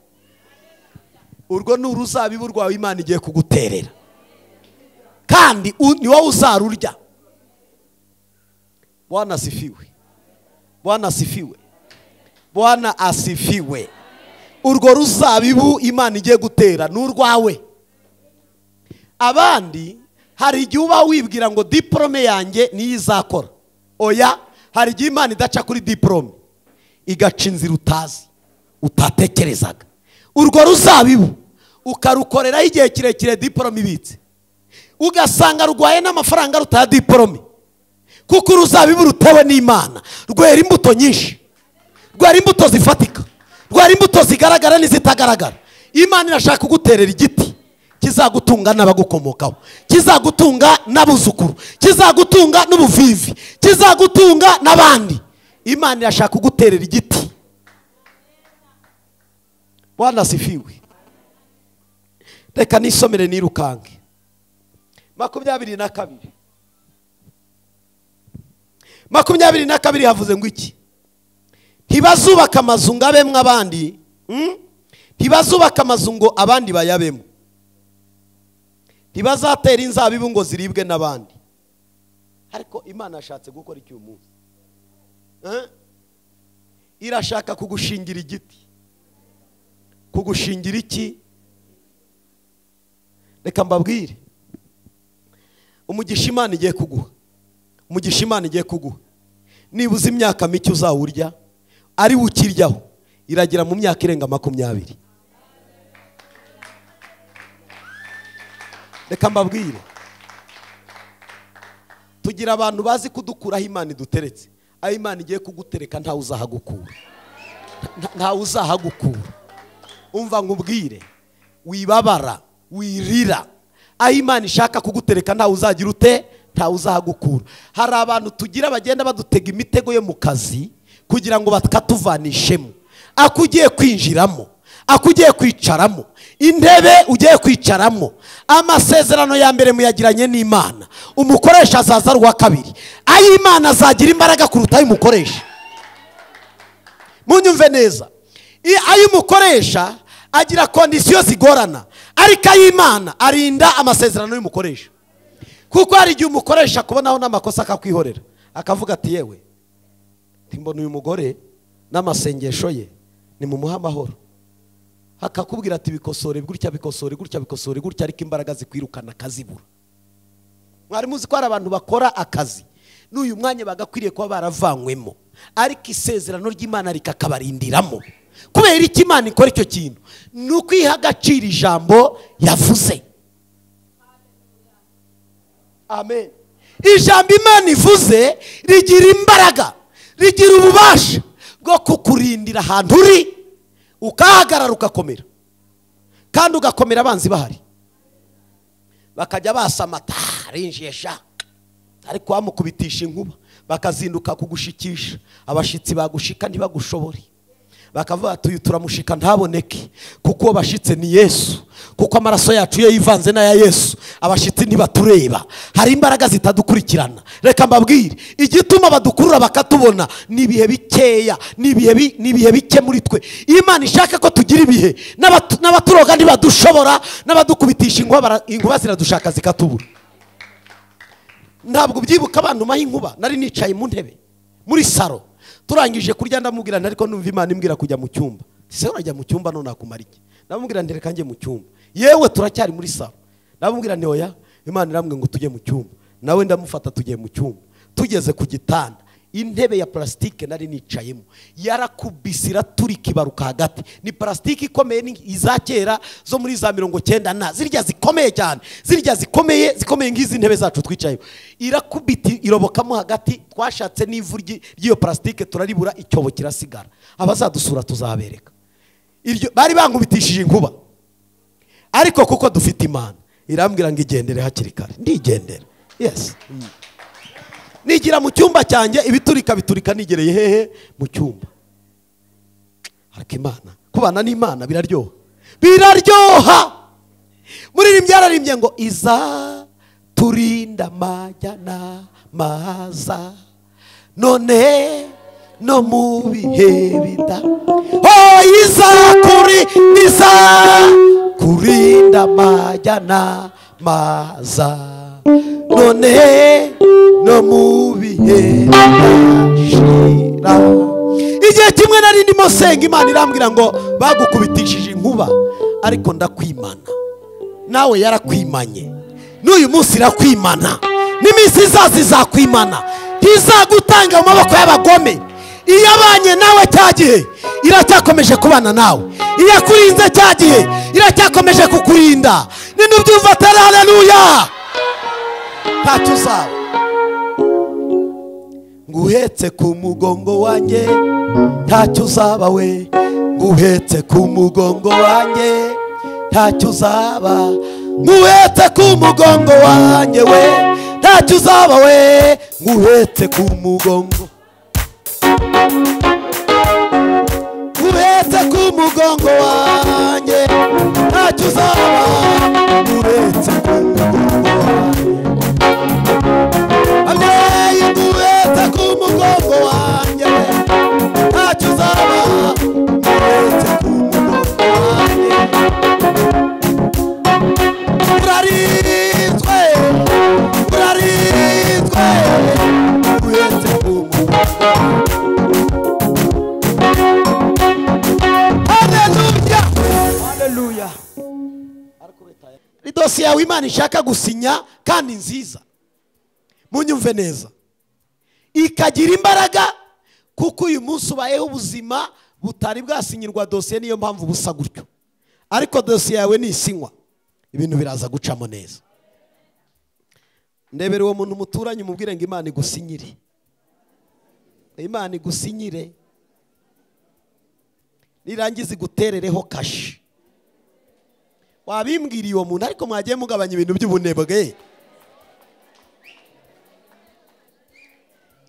Urwo ni uruzabibu rwawe Imana igiye kuguterera, kandi ni wowe uzarurya. Bwana asifiwe, Bwana asifiwe, Bwana asifiwe. Urwo ruzabibu Imana igiye gutera ni urwawe. Abandi hari igihe uba wibwira ngo diplome yanjye niyo izakora. Oya, hari igihe Imana idaca kuri diplome, igaca inzira utazi utatekerezaga. Urwo ruzabibu ukarukoreraho igihe kirekire diplome ibitse, ugasanga rugwaye n'amafaranga rutaya diplome, kuko uruzabibu rutewe n'Imana rwera imbuto nyinshi, rwera imbuto zifatika, rwera imbuto zigaragara n'izitagaragara. Imana irashaka kuguterera igiti kizagutunga n'abagukomokaho, kizagutunga n'abuzukuru, kizagutunga n'ubuvivi, kizagutunga n'abandi. Imana irashaka kuguterera igiti. Bwana sifiwe. Reka nisomere nirukange. 22. 22 havuze ngo iki? Ntibazubaka amazu ngo abemwe abandi, ntibazubaka amazu ngo abandi bayabemo, ntibazatera inzabibu ngo ziribwe n'abandi. Ariko Imana ashatse gukora iki uyu munsi? Irashaka kugushingira igiti. Kugushingira iki? Reka mbabwire, umugisha Imana igiye kuguha, umugisha Imana igiye kuguha, niba uzi imyaka mike uzawurya ari ukiryaho, iragira mu myaka irenga 20. Reka mbabwire, tugira abantu bazi kudukuraho Imana iduteretse. Aho Imana igiye kugutereka ntawe uzahagukura, ntawe uzahagukura. Umva nkubwire, wibabara, wirira. Aho Imana ishaka kugutereka ntawe uzagira ute, ntawe uzahagukura. Hari abantu tugira bagenda badutega imitego yo mu kazi kugira ngo bakatuvanishemo. Ako ugiye kwinjiramo, ako ugiye kwicaramo, intebe ugiye kwicaramo, amasezerano ya mbere muyagiranye n'Imana. Umukoresha azaza ari uwa kabiri. Ay'Imana azagira imbaraga kuruta ay'umukoresha. Munyumve neza, ay'umukoresha agira kondisiyo zigorana, ariko ay'Imana arinda amasezerano y'umukoresha. Kuko hari igihe umukoresha kubonaho n'amakosa akakwihorera, akavuga ati yewe mbona uyu mugore n'amasengesho ye nimumuhe amahoro. Akakubwira ati bikosore gutya, bikosore gutya, bikosore gutya, ariko imbaraga zikwirukana akazibura. Mwari muzi ko hari abantu bakora akazi n'uyu mwanya bagakwiriye kuba baravanywemo, ariko isezerano ry'Imana rikakabarindiramo. Kubera iki Imana ikora icyo kintu? Ni ukwiha agaciro ijambo yavuze. Amen. Ijambo Imana ivuze rigira imbaraga, rigira ububasha bwo kukurindira ahantu uri, ukahagarara ugakomera, kandi ugakomera abanzi bahari. Bakajya basamata rinjiye sha, ariko wamukubitisha inkuba, bakazinduka kugushikisha. Abashitsi bagushika ntibagushobore, bakavuga ati uyu turamushika ntaboneke, kuko bashitse ni Yesu, kuko amaraso yacu ye yivanze n'aya Yesu. Abashitsi ntibatureba, hari imbaraga zitadukurikirana. Reka mbabwire, igituma badukurura bakatubona ni ibihe bikeya, ni ibihe bike muri twe. Imana ishaka ko tugira ibihe, n'abaturoga ntibadushobora, n'abadukubitisha inkuba ziradushaka zikatubura. Ntabwo ubyibuka abantu maho inkuba. Nari nicaye mu ntebe muri saro, turangije kurya, ndamubwira ariko numva Imana imbwira kujya mu cyumba. Se urajya mu cyumba none nakumara iki? Ndamubwira nti reka njye mu cyumba. Yewe turacyari muri saro. Ndamubwira nti oya, Imana irambwira ngo tujye mu cyumba. Nawe ndamufata tugiye mu cyumba. Tugeze ku gitanda, intebe ya plastique nari nicayemo yarakubise iraturika ibaruka hagati. Ni plastique ikomeye, ni iza kera zo muri za 90 na zirya zikomeye cyane, zirya zikomeye zikomeye ngizi ntebe zacu twicayeho. Irakubita irobokamo hagati. Twashatse n'ivu ry'iyo plastique turaribura, icyobo kirasigara. Abazadusura tuzabereka. Iryo bari bankubitishije inkuba, ariko kuko dufite Imana irambwira ngo igendere hakiri kare, ndigendera. Yes. Nigira mu cyumba cyanjye, ibiturika biturika nigereye hehe? Mu cyumba. Ariko Imana, kubana n'Imana biraryoha, biraryoha. Muririmbyi yararimbye ngo iza turinda amajyana maza, none no mu bihe bida. Oh, iza kuri iza kurinda amajyana maza, none no mu bihe bidashira. Igihe kimwe nari ndimo senga, Imana irambwira ngo bagukubitishije inkuba, ariko ndakwimana. Nawe yarakwimanye, n'uyu munsi irakwimana, n'iminsi izaza izakwimana. Ntizagutanga mu maboko y'abagome. Iyo abanye nawe cya gihe iracyakomeje kubana nawe, iyo akurinze cya gihe iracyakomeje kukurinda. Ninubyumva atari haleluya, ntacyo uzaba. Nguhetse ku mugongo wanjye ntacyo uzaba we, nguhetse ku mugongo wanjye ntacyo uzaba, nguhetse ku mugongo wanjye we ntacyo uzaba we, nguhetse ku mugongo. mugongo wanjye, ntacyo uzaba uretse ku mugongo wanjye. Ababyeyi nguhetse ku mugongo wanjye, ntacyo uzaba uretse ku mugongo wanjye. Urarinzwe, urarinzwe, uretse ku mugongo. Haleluya, haleluya. Idosiye yawe Imana ishaka gusinya kandi nziza, munyumve neza, ikagira imbaraga, kuko uyu munsi ubayeho ubuzima butari bwasinyirwa dosiye, niyo mpamvu busa gutyo. Ariko dosiye yawe nisinywa, ibintu biraza gucamo neza. Ndebere uwo muntu muturanye umubwire ngo Imana igusinyire, Imana igusinyire, nirangiza iguterereho kashi. Wabimbwiriye uwo muntu, ariko mwagiye mugabanya ibintu by'ubunebwe.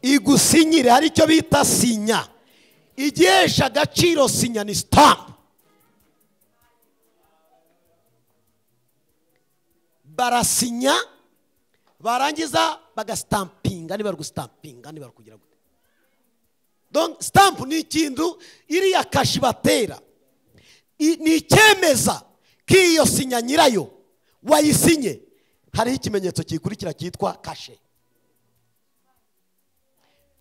Igusinyire, hari icyo bita sinya, igihesha agaciro sinya ni stamp. Barasinya, barangiza bagastampinga, niba gustampinga niba kugira gute. Donc stamp ni ikintu iriya kashi batera, ni icyemeza k'iyo sinya nyirayo wayisinye. Hariho ikimenyetso kikurikira cyitwa kashe.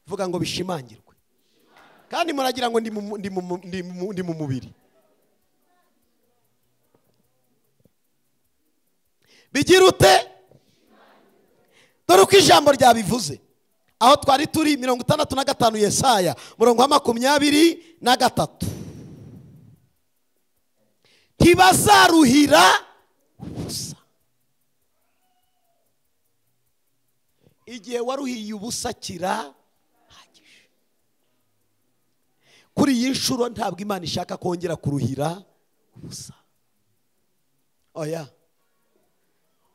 Vuga ngo bishimangirwe. Kandi muragira ngo ndi mu mubiri. Bigira ute? Dore uko ijambo ryabivuze. Aho twari turi 65 Yesaya murongo wa 23. Ntibazaruhira ubusa. Igihe waruhiye ubusa kirahagije. Kuri iyi nshuro ntabwo Imana ishaka kongera kuruhira ubusa. Oya,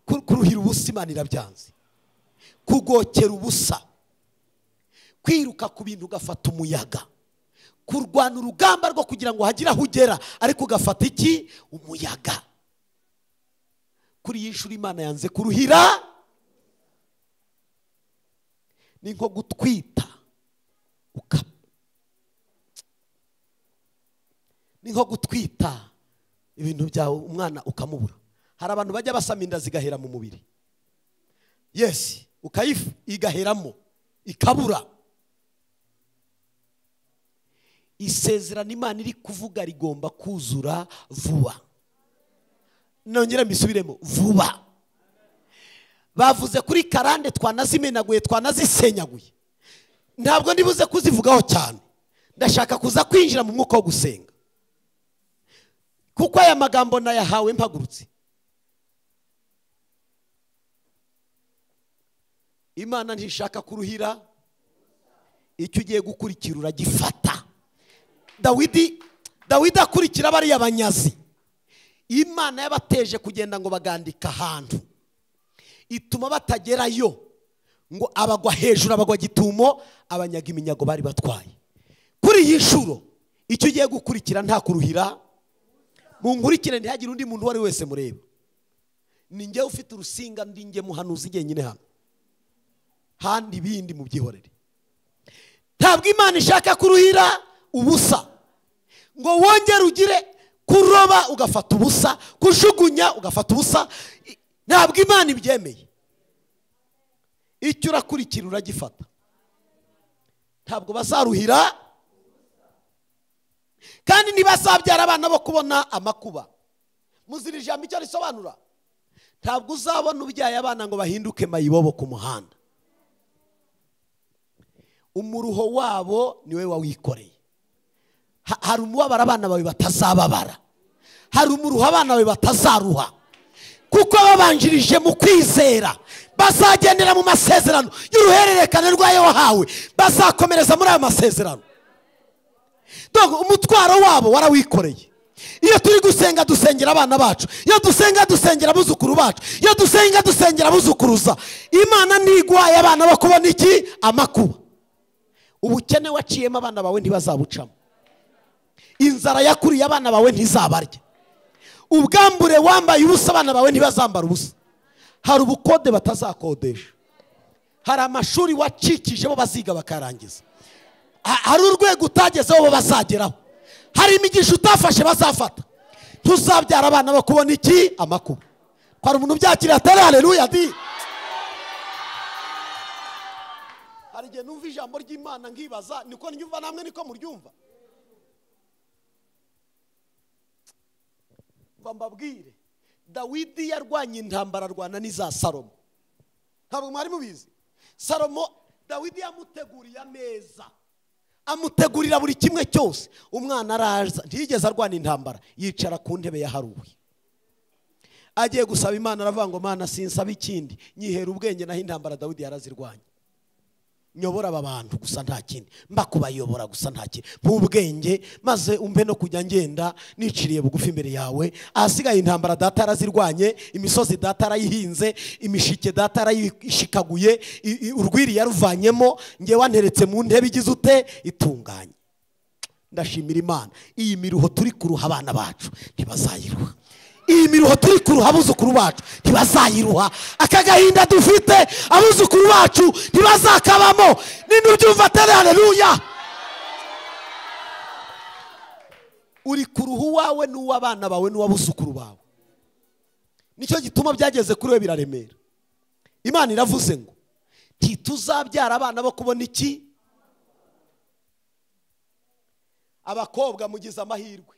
kuruhira ubusa Imana irabyanze. Kugokera ubusa, kwiruka ku bintu ugafata umuyaga, kurwana urugamba rwo kugira ngo hagire aho ugera ariko ugafata iki? Umuyaga. Kuri iyi nshuro Imana yanze kuruhira. Ni nko gutwita, ni nko gutwita ibintu byawe umwana ukamubura. Hari abantu bajya basama inda zigahera mu mubiri. Yes, ukayifu igaheramo ikabura. Isezerano Imana iri kuvuga rigomba kuzura vuba. Nongera mbisubiremo, vuba. Bavuze kuri karande twanazimenaguye, twanazisenyaguye. Ntabwo ndibuze kuzivugaho cyane. Ndashaka kuza kwinjira mu mwuka wo gusenga, kuko aya magambo nayahawe mpagurutse. Imana ntishaka kuruhira, icyo ugiye gukurikira uragifata. Dawidi akurikira bariya banyazi. Imana yabateje kugenda ngo bagandika ahantu, ituma batagerayo, ngo abagwa hejuru, abagwa gitumo, abanyaga iminyago bari batwaye. Kuri iyi nshuro icyo ugiye gukurikira nta kuruhira. Munkurikire, ntihagire undi muntu uwo ari wese mureba. Ni njye ufite urusinga, ndi njye muhanuzi jyenyine hano, handi bindi mubyihorere. Ntabwo Imana ishaka kuruhira ubusa, ngo wongere ugire kuroba ugafata ubusa, kujugunya ugafata ubusa. Ntabwo Imana ibyemeye. Icyo urakurikira uragifata. Ntabwo bazaruhira, kandi ntibazabyara abana bo kubona amakuba. Muzira ijambo icyo risobanura? Ntabwo uzabona ubyaye abana ngo bahinduke mayibobo ku muhanda. Umuruho wabo niwe wawikoreye. Hari umubabaro abana bawe batazababara, hari umuruho abana bawe batazaruha, kuko babanjirije mu kwizera, bazagendera mu masezerano y'uruhererekane rwayo wahawe, bazakomereza muri ayo masezerano. Donc umutwaro wabo warawikoreye. Iyo turi gusenga dusengera abana bacu, iyo dusenga dusengera abuzukuru bacu, iyo dusenga dusengera abuzukuruza. Imana ntigwaye abana bo kubona iki? Amakuba. Ubukene waciyemo abana bawe ntibazabucamo. Inzara yakuriye abana bawe ntizabarya. Ubwambure wambaye ubusa abana bawe ntibazambara ubusa. Hari ubukode batazakodesha. Hari amashuri wacikije bo baziga bakarangiza. Hari urwego utagezeho bo bazageraho. Hari imigisha utafashe bazafata. Tuzabyara abana bakubona iki? Amakuba. Kwa umuntu byakira atari haleluya di. Hari igihe numva ijambo ry'Imana nkibaza niko nyumva namwe niko muryumva. Mbabwire, Dawidi yarwanye intambara arwana n'iza Salomo. Ntabwo mwari mubizi. Salomo Dawidi yamuteguriye ameza, amutegurira buri kimwe cyose. Umwana araza, ntiyigeze arwana intambara, yicara ku ntebe yaharuwe. Agiye gusaba Imana aravuga ngo Mana sinsaba ikindi, nyihera ubwenge naho intambara Dawidi yarazirwanye. Nyobora aba bantu gusa nta kindi, mbakubayobora gusa nta kindi, ubwenge maze umpe no kujya ngenda niciriye bugufi imbere yawe. Ahasigaye intambara data yarazirwanye, imisozi data yarayihinze, imishike data yarayishikaguye, urwiri yaruvanyemo, nge wanteretse mu ntebe igize ute itunganye. Ndashimira Imana, iyi miruho turi kuruha abana bacu ntibazayiruha. Iyi miruho turi kuruha abuzukuru bacu ntibazayiruha. Aka gahinda dufite abuzukuru bacu ntibazakabamo. Ninde ubyumva atari haleluya? Uri kuruha uwawe n'uw'abana bawe n'uw'abuzukuru bawe. Nicyo gituma byageze kuri we biraremera. Imana iravuze ngo ntituzabyara abana bo kubona iki? Abakobwa mugize amahirwe,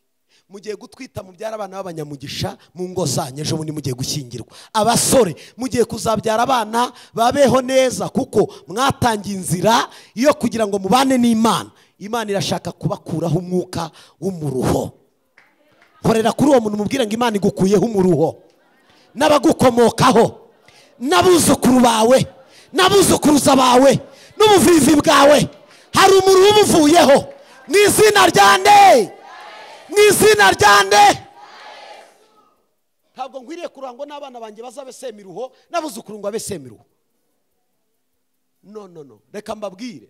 mugiye gutwita mubyara abana b'abanyamugisha mu ngo zanyu, ejo bundi mugiye gushyingirwa. Abasore mugiye kuzabyara abana babeho neza, kuko mwatangiye inzira yo kugira ngo mubane n'Imana. Imana irashaka kubakuraho umwuka w'umuruho. Korera kuri uwo muntu mubwire ngo Imana igukuyeho umuruho, n'abagukomokaho, n'abuzukuru bawe, n'abuzukuruza bawe, n'ubuvivi bwawe. Hari umuruho ubuvuyeho mu izina rya nde? Mu izina rya nde? Ntabwo nkwiriye kurangwa n'abana banjye bazabe semiruho, n'abuzukuru ngo abe semiruho. No, no, no. Reka mbabwire,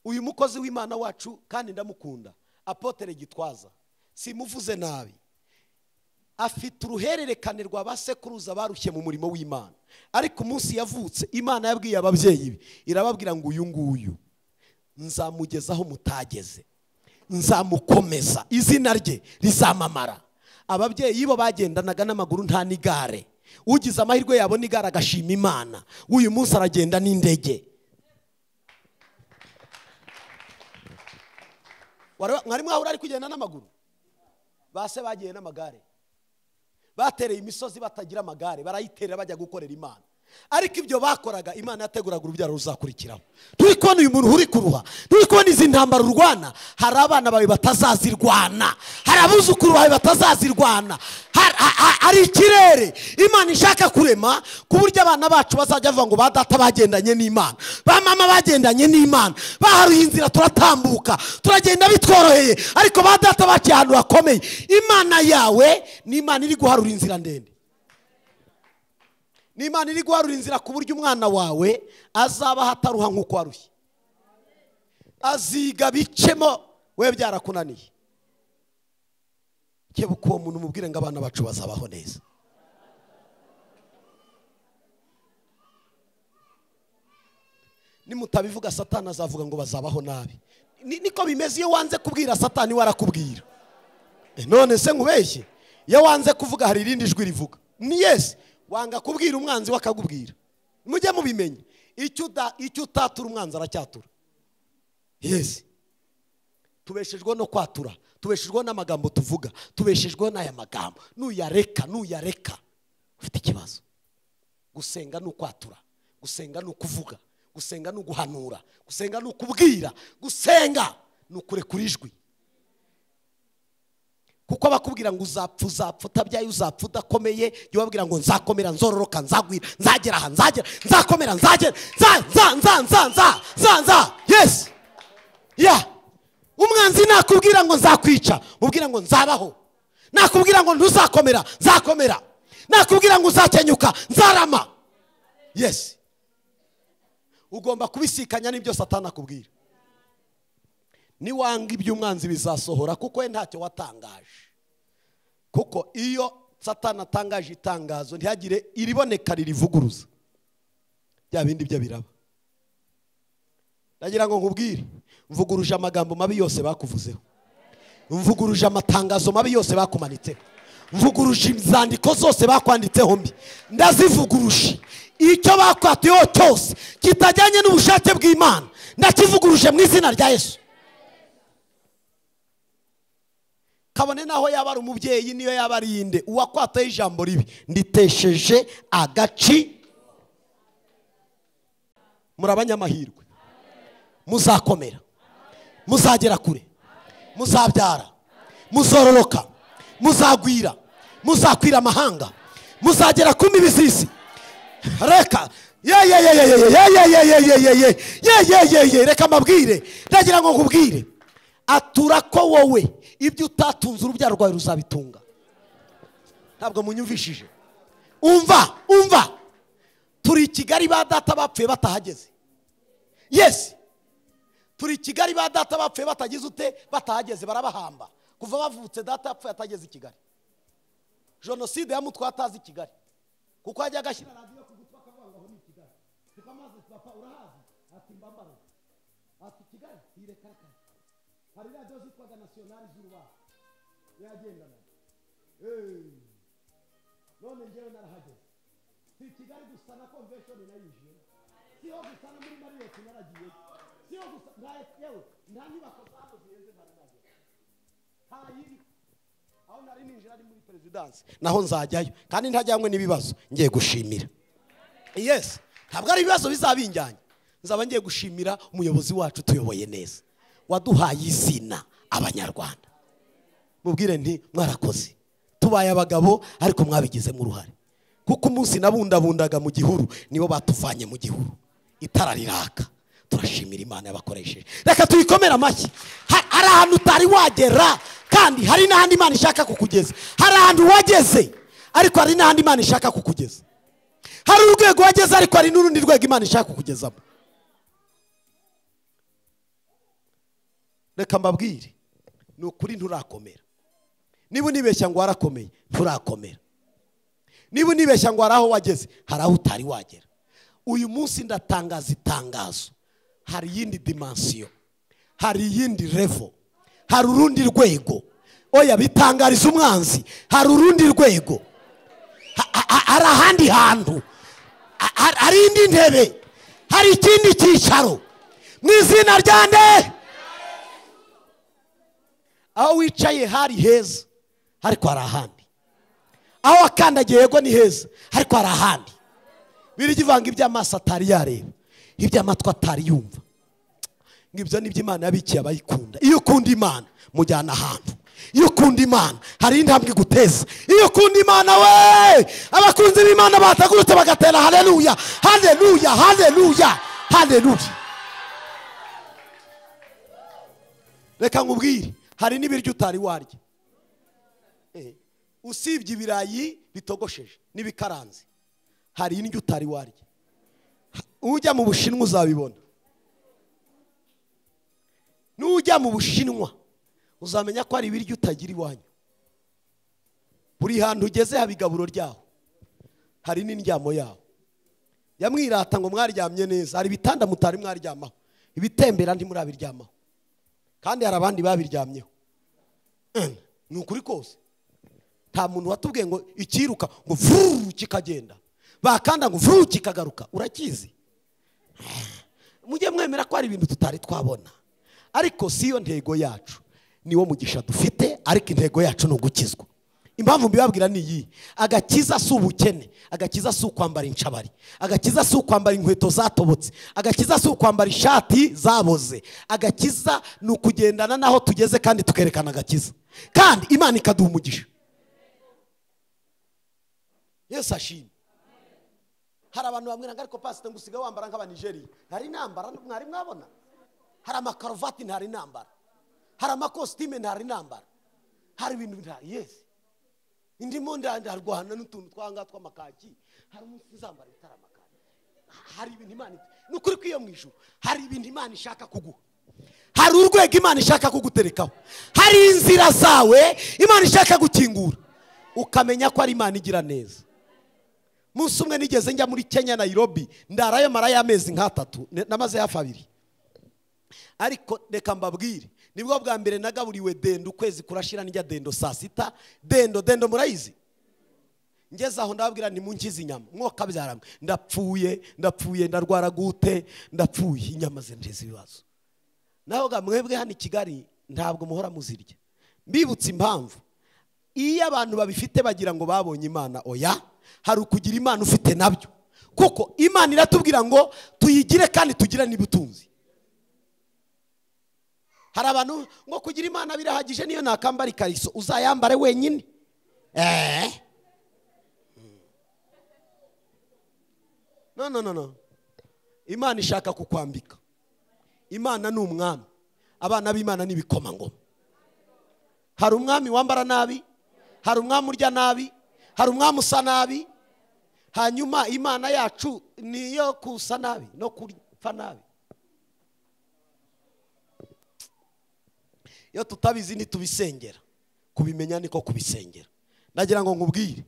uyu mukozi w'Imana wacu kandi ndamukunda, Apotre Gitwaza, simuvuze nabi, afite uruhererekane rwa basekuruza barushye mu murimo w'Imana. Ariko umunsi yavutse Imana yabwiye ababyeyi be, irababwira ngo uyu nguyu nzamugezaho mutageze, nzamukomeza, izina rye rizamamara. Ababyeyi bo bagendanaga n'amaguru nta n'igare. Ugize amahirwe yabona igare agashima Imana. Uyu munsi aragenda n'indege. Mwari mwahura ari kugenda n'amaguru? Base bagiye n'amagare, batereye imisozi batagira amagare, barayiterera bajya gukorera Imana. Ariko ibyo bakoraga Imana yateguraga urubyaro ruzakurikiraho. Turi kubona uyu muntu uri kuruha, turi kubona izi ntambara urwana. Hari abana bawe batazazirwana, hari abuzukuru bawe batazazirwana. Hari ikirere Imana ishaka kurema ku buryo abana bacu bazajya bavuga ngo ba data bagendanye n'Imana, ba mama bagendanye n'Imana, baharuye inzira turatambuka, turagenda bitworoheye, ariko ba data baciye ahantu hakomeye. Imana yawe ni Imana iri guharura inzira ndende. Ni Imana iri guharura inzira ku buryo umwana wawe azaba hataruha nk'uko warushye. Aziga bicemo we byarakunaniye. Kebuka uwo muntu mubwire ngo abana bacu bazabaho neza. Nimutabivuga Satani azavuga ngo bazabaho nabi. Niko bimeze iyo wanze kubwira Satani warakubwira. None se nkubeshye? Iyo wanze kuvuga hari irindi jwi rivuga. Ni yes. Wanga kubwira umwanzi wakagubwira. Mujye mubimenye. Icyo utatura umwanzi aracyatura. Yes. Tubeshejwe no kwatura, tubeshejwe n'amagambo tuvuga, tubeshejwe n'aya magambo. Nuyareka, nuyareka ufite ikibazo. Gusenga ni ukwatura, gusenga ni ukuvuga, gusenga ni uguhanura, gusenga ni ukubwira, gusenga ni ukurekura ijwi. Kuko bakubwira ngo uzapfa uzapfa utabyaye, uzapfa udakomeye, jya ubabwira ngo nzakomera, nzororoka, nzagwira, nzagera aha, nzagera, nzakomera, nzagera, nza nza nza nza nza nza nza. Yes. Yeah. Umwanzi nakubwira ngo nzakwica, mubwira ngo nzabaho. Nakubwira ngo ntuzakomera, nzakomera. Nakubwira ngo uzakenyuka, nzarama. Yes. Ugomba kubisikanya n'ibyo Satani akubwira. Niwanga iby'umwanzi bizasohora kuko we ntacyo watangaje. Kuko iyo Satani atangaje itangazo ntihagire iriboneka ririvuguruza, bya bindi byo biraba. Ndagira ngo nkubwire, mvuguruje amagambo mabi yose bakuvuzeho, mvuguruje amatangazo mabi yose bakumanitseho, mvuguruje inzandiko zose bakwanditseho mbi, ndazivuguruje. Icyo bakwatiyeho cyose kitajyanye n'ubushake bw'Imana ndakivuguruje mu izina rya Yesu. Kabone naho yaba ari umubyeyi niyo yaba ari inde, uwakwataye ijambo ribi nditesheje agaci. Muri abanyamahirwe, muzakomera, muzagera kure, muzabyara, muzororoka, muzagwira, muzakwira amahanga, muzagera ku mbibi z'isi. Reka ye ye ye ye ye ye ye ye ye ye ye ye ye ye, reka mbabwire, ndagira ngo nkubwire, atura ko wowe ibyo utatunze urubyaro rwawe ruzabitunga. Ntabwo munyumvishije. Umva, umva, turi i Kigali ba data bapfuye batahageze. Yes, turi i Kigali ba data bapfuye batagize ute, batahageze, barabahamba. Kuva bavutse data yapfuye atageze i Kigali. Jenoside yamutwaye atazi i Kigali, kuko yajyaga ashyira radiyo ku gutwi akavuga ngo aho ni i Kigali. Tukamaze papa urahazi, ati mbambaro, ati Kigali ireka reka. Hari radiyo zitwaga Nationale z'Urubaho yagendana. None njyewe narahageze. Si Kigali gusa na convention nayinjiyemo, siho gusa no muri Marriott naragiye, siho gusa nta yewe nta nyubako zaho zihenze ntari nagera, nta yiri aho nari ninjira ari muri perezidansi, naho nzajyayo kandi ntajyanywe n'ibibazo, ngiye gushimira. Yes, ntabwo ari ibibazo bizabinjyanye, nzaba ngiye gushimira umuyobozi wacu tuyoboye neza, waduhaye izina Abanyarwanda. Mubwire nti mwarakoze, tubaye abagabo ariko mwabigizemo uruhare. Kuko umunsi nabundabundaga mu gihuru nibo batuvanye mu gihuru, itara riraka. Turashimira Imana yabakoresheje. Reka tuyikomere amashyi. Hari ahantu utari wagera kandi hari n'ahandi Imana ishaka kukugeza. Hari ahantu wageze ariko hari n'ahandi Imana ishaka kukugeza. Hari urwego wageze ariko hari n'urundi rwego Imana ishaka kukugezamo. Reka mbabwire, ni ukuri nturakomera. Niba unibeshya ngo warakomeye, nturakomera. Niba unibeshya ngo hari aho wageze, hari aho utari wagera. Uyu munsi ndatangaza itangazo, hari iyindi dimensiyo, hari iyindi level, hari urundi rwego. Oya, bitangariza umwanzi, hari urundi rwego, hari ahandi hantu, hari indi ntebe, hari ikindi cyicaro. Mu izina rya nde? Aho wicaye hari heza, ariko hari ahandi. Aho wakandagiye yego ni heza, ariko hari ahandi. Birigivanga iby'amaso atari yareba, iby'amatwi atari yumva. Ngibyo nibyo Imana yabikiye abayikunda. Iyo ukunda Imana mujyana ahantu. Iyo ukunda Imana hari intambwe iguteza. Iyo ukunda Imana we, abakunzi b'Imana batagurutse bagatera haleluya, haleluya, haleluya, haleluya. Reka nkubwire, hari n'ibiryo utari warya. Usibye ibirayi bitogosheje n'ibikaranze, hari indyo utari warya. Ujya mu Bushinwa uzabibona. Nujya mu Bushinwa uzamenya ko hari ibiryo utagira iwanyu. Buri hantu ugeze haba igaburo ryaho, hari n'indyamo yaho. Yamwirata ngo mwaryamye neza, hari ibitanda mutari mwaryamaho, ibitembera ntimurabiryamaho, kandi hari abandi babiryamyeho. Ni ukuri kose. Nta muntu watubwiye ngo ikiruka ngo vuru kikagenda, bakanda ngo vuru kikagaruka. Urakizi? Mujye mwemera ko hari ibintu tutari twabona, ariko si yo ntego yacu. Niwo mugisha dufite, ariko intego yacu ni ugukizwa. Impamvu mbibabwira ni iyi: agakiza si ubukene, agakiza si ukwambara incabari, agakiza si ukwambara inkweto zatobotse, agakiza si ukwambara ishati zaboze. Agakiza ni ukugendana naho tugeze kandi tukerekana agakiza, kandi Imana ikaduha umugisha. Yesu ashimwe. Hari abantu bamwe ngo ariko pastor ngo usigaye wambara nk'Abanigeria. Ntari nambara, mwari mwabona? Hari amakaruvati ntari nambara, hari amakositime ntari nambara, hari ibintu ntari. Yes, indimo ndarwana n'utuntu twanga tw'amakaki. Hari umunsi nzambara bitari amakaki. Hari ibintu Imana, ni ukuri kwiyo mu ijuru, hari ibintu Imana ishaka kuguha. Hari urwego Imana ishaka kuguterekaho, hari inzira zawe Imana ishaka gukingura, ukamenya ko ari Imana igira neza. Munsi umwe nigeze njya muri Kenya Nairobi, ndarayo mara y'amezi nk'atatu, namaze hafi abiri. Ariko reka mbabwire, nibwo bwa mbere nagaburiwe dendo, ukwezi kurashira njya dendo saa sita. Dendo dendo murayizi? Ngeze aho ndababwira nti munkize inyama, mwoka byaramwe, ndapfuye ndapfuye, ndarwara gute, ndapfuye, inyama zenteza ibibazo. Naho ga mwebwe hano i Kigali ntabwo muhora muzirya. Mbibutse impamvu iyo abantu babifite bagira ngo babonye Imana. Oya, hari ukugira Imana ufite nabyo, kuko Imana iratubwira ngo tuyigire kandi tugire n'ibutunzi. Hari abantu ngo kugira Imana birahagije, niyo nakambara ikariso uzayambare wenyine. No no no no. Imana ishaka kukwambika. Imana ni umwami, abana b'Imana ni ibikomangoma. Hari umwami wambara nabi, hari umwami urya nabi, hari umwami usa nabi. Hanyuma Imana yacu niyo kusa nabi no kuripfa nabi. Iyo tutabizi ntitubisengera, kubimenya niko kubisengera. Nagira ngo nkubwire,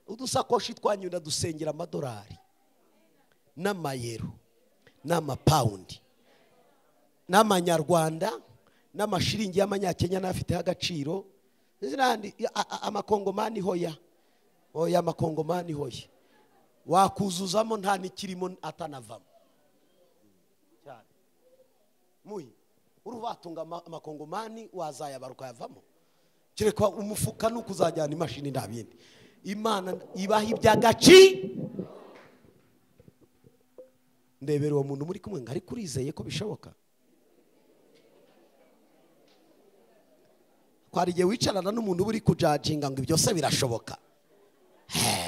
udusakoshi twanyu ndadusengera amadolari n'amayero n'amapawundi n'amanyarwanda n'amashiringi y'amanyakenya n'afite agaciro, amakongomani hoya, hoya amakongomani hoya, wakuzuzamo nta nikirimo atanavamo cyane. Muyi urubatunga amakongomani wazayabaruka yavamo, kereka umufuka nukuzajyana imashini nta bindi. Imana ibaha iby'agaci. Ndebera uwo muntu muri kumwe ngo ariko urizeye ko bishoboka? Kwari igihe wicarana n'umuntu uri kujajinga ngo ibyo se birashoboka.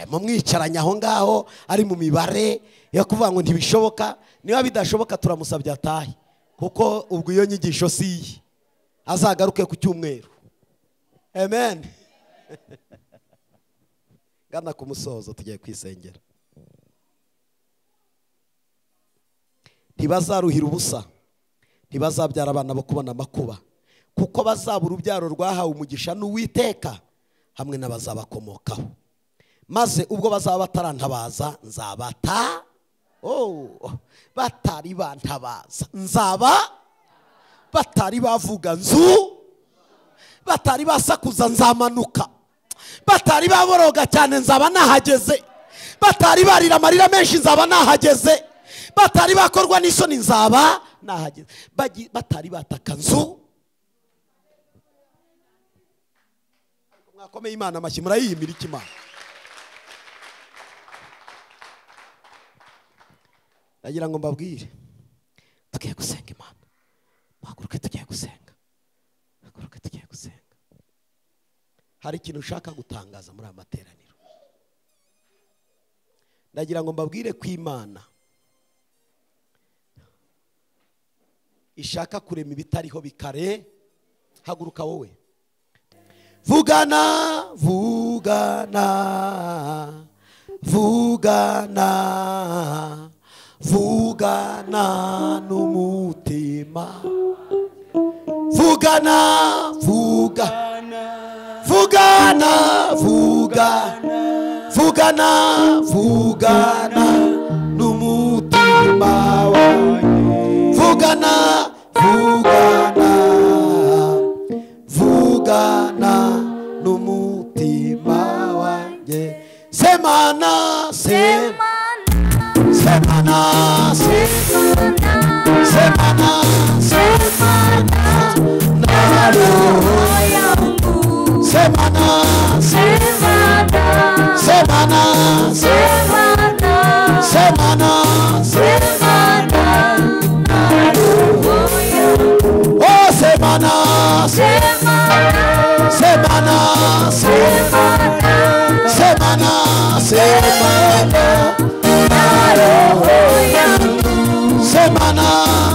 Mumwicaranye aho ngaho ari mu mibare yo kuvuga ngo ntibishoboka. Niba bidashoboka turamusabye atahe, kuko ubwo iyo nyigisho si iye, azagaruke ku cyumweru. Amen. Gana ku musozo, tugiye kwisengera. Ntibazaruhira ubusa, ntibazabyara abana bo kubona amakuba, kuko bazaba urubyaro rwahawe umugisha n'Uwiteka hamwe n'abazabakomokaho. Maze ubwo bazaba batarantabaza nzabata, batari bantabaza nzaba, batari bavuga nzu, batari basakuza nzamanuka, batari baboroga cyane nzaba nahageze, batari barira amarira menshi nzaba nahageze, batari bakorwa n'isoni nzaba nahageze, batari bataka nzu. Mwakomeye Imana amashyi, murayiyimira iki Imana? Ndagira ngo mbabwire, tugiye gusenga Imana. Muhaguruke tugiye gusenga, muhaguruke tugiye gusenga. Hari ikintu ushaka gutangaza muri aya materaniro. Ndagira ngo mbabwire ko Imana ishaka kurema ibitariho bikare. Haguruka wowe, vugana vugana vugana vugana n'umutima, vugana vugana vugana vugana vugana vugana n'umutima wanjye, vugana vugana vugana n'umutima wanjye. Semana semana semana semana semana na roho yangu, semana semana semana semana semana na roho yangu, oh semana semana semana semana semana na roho yangu, semana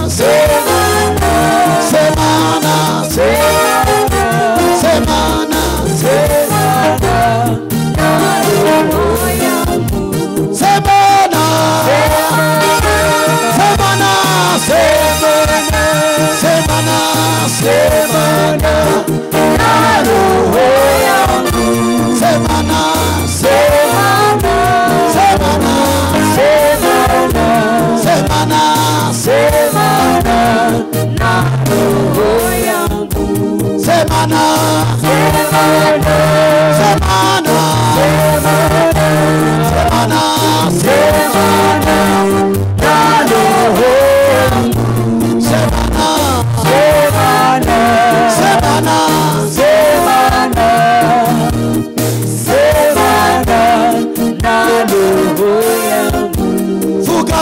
semana semana semana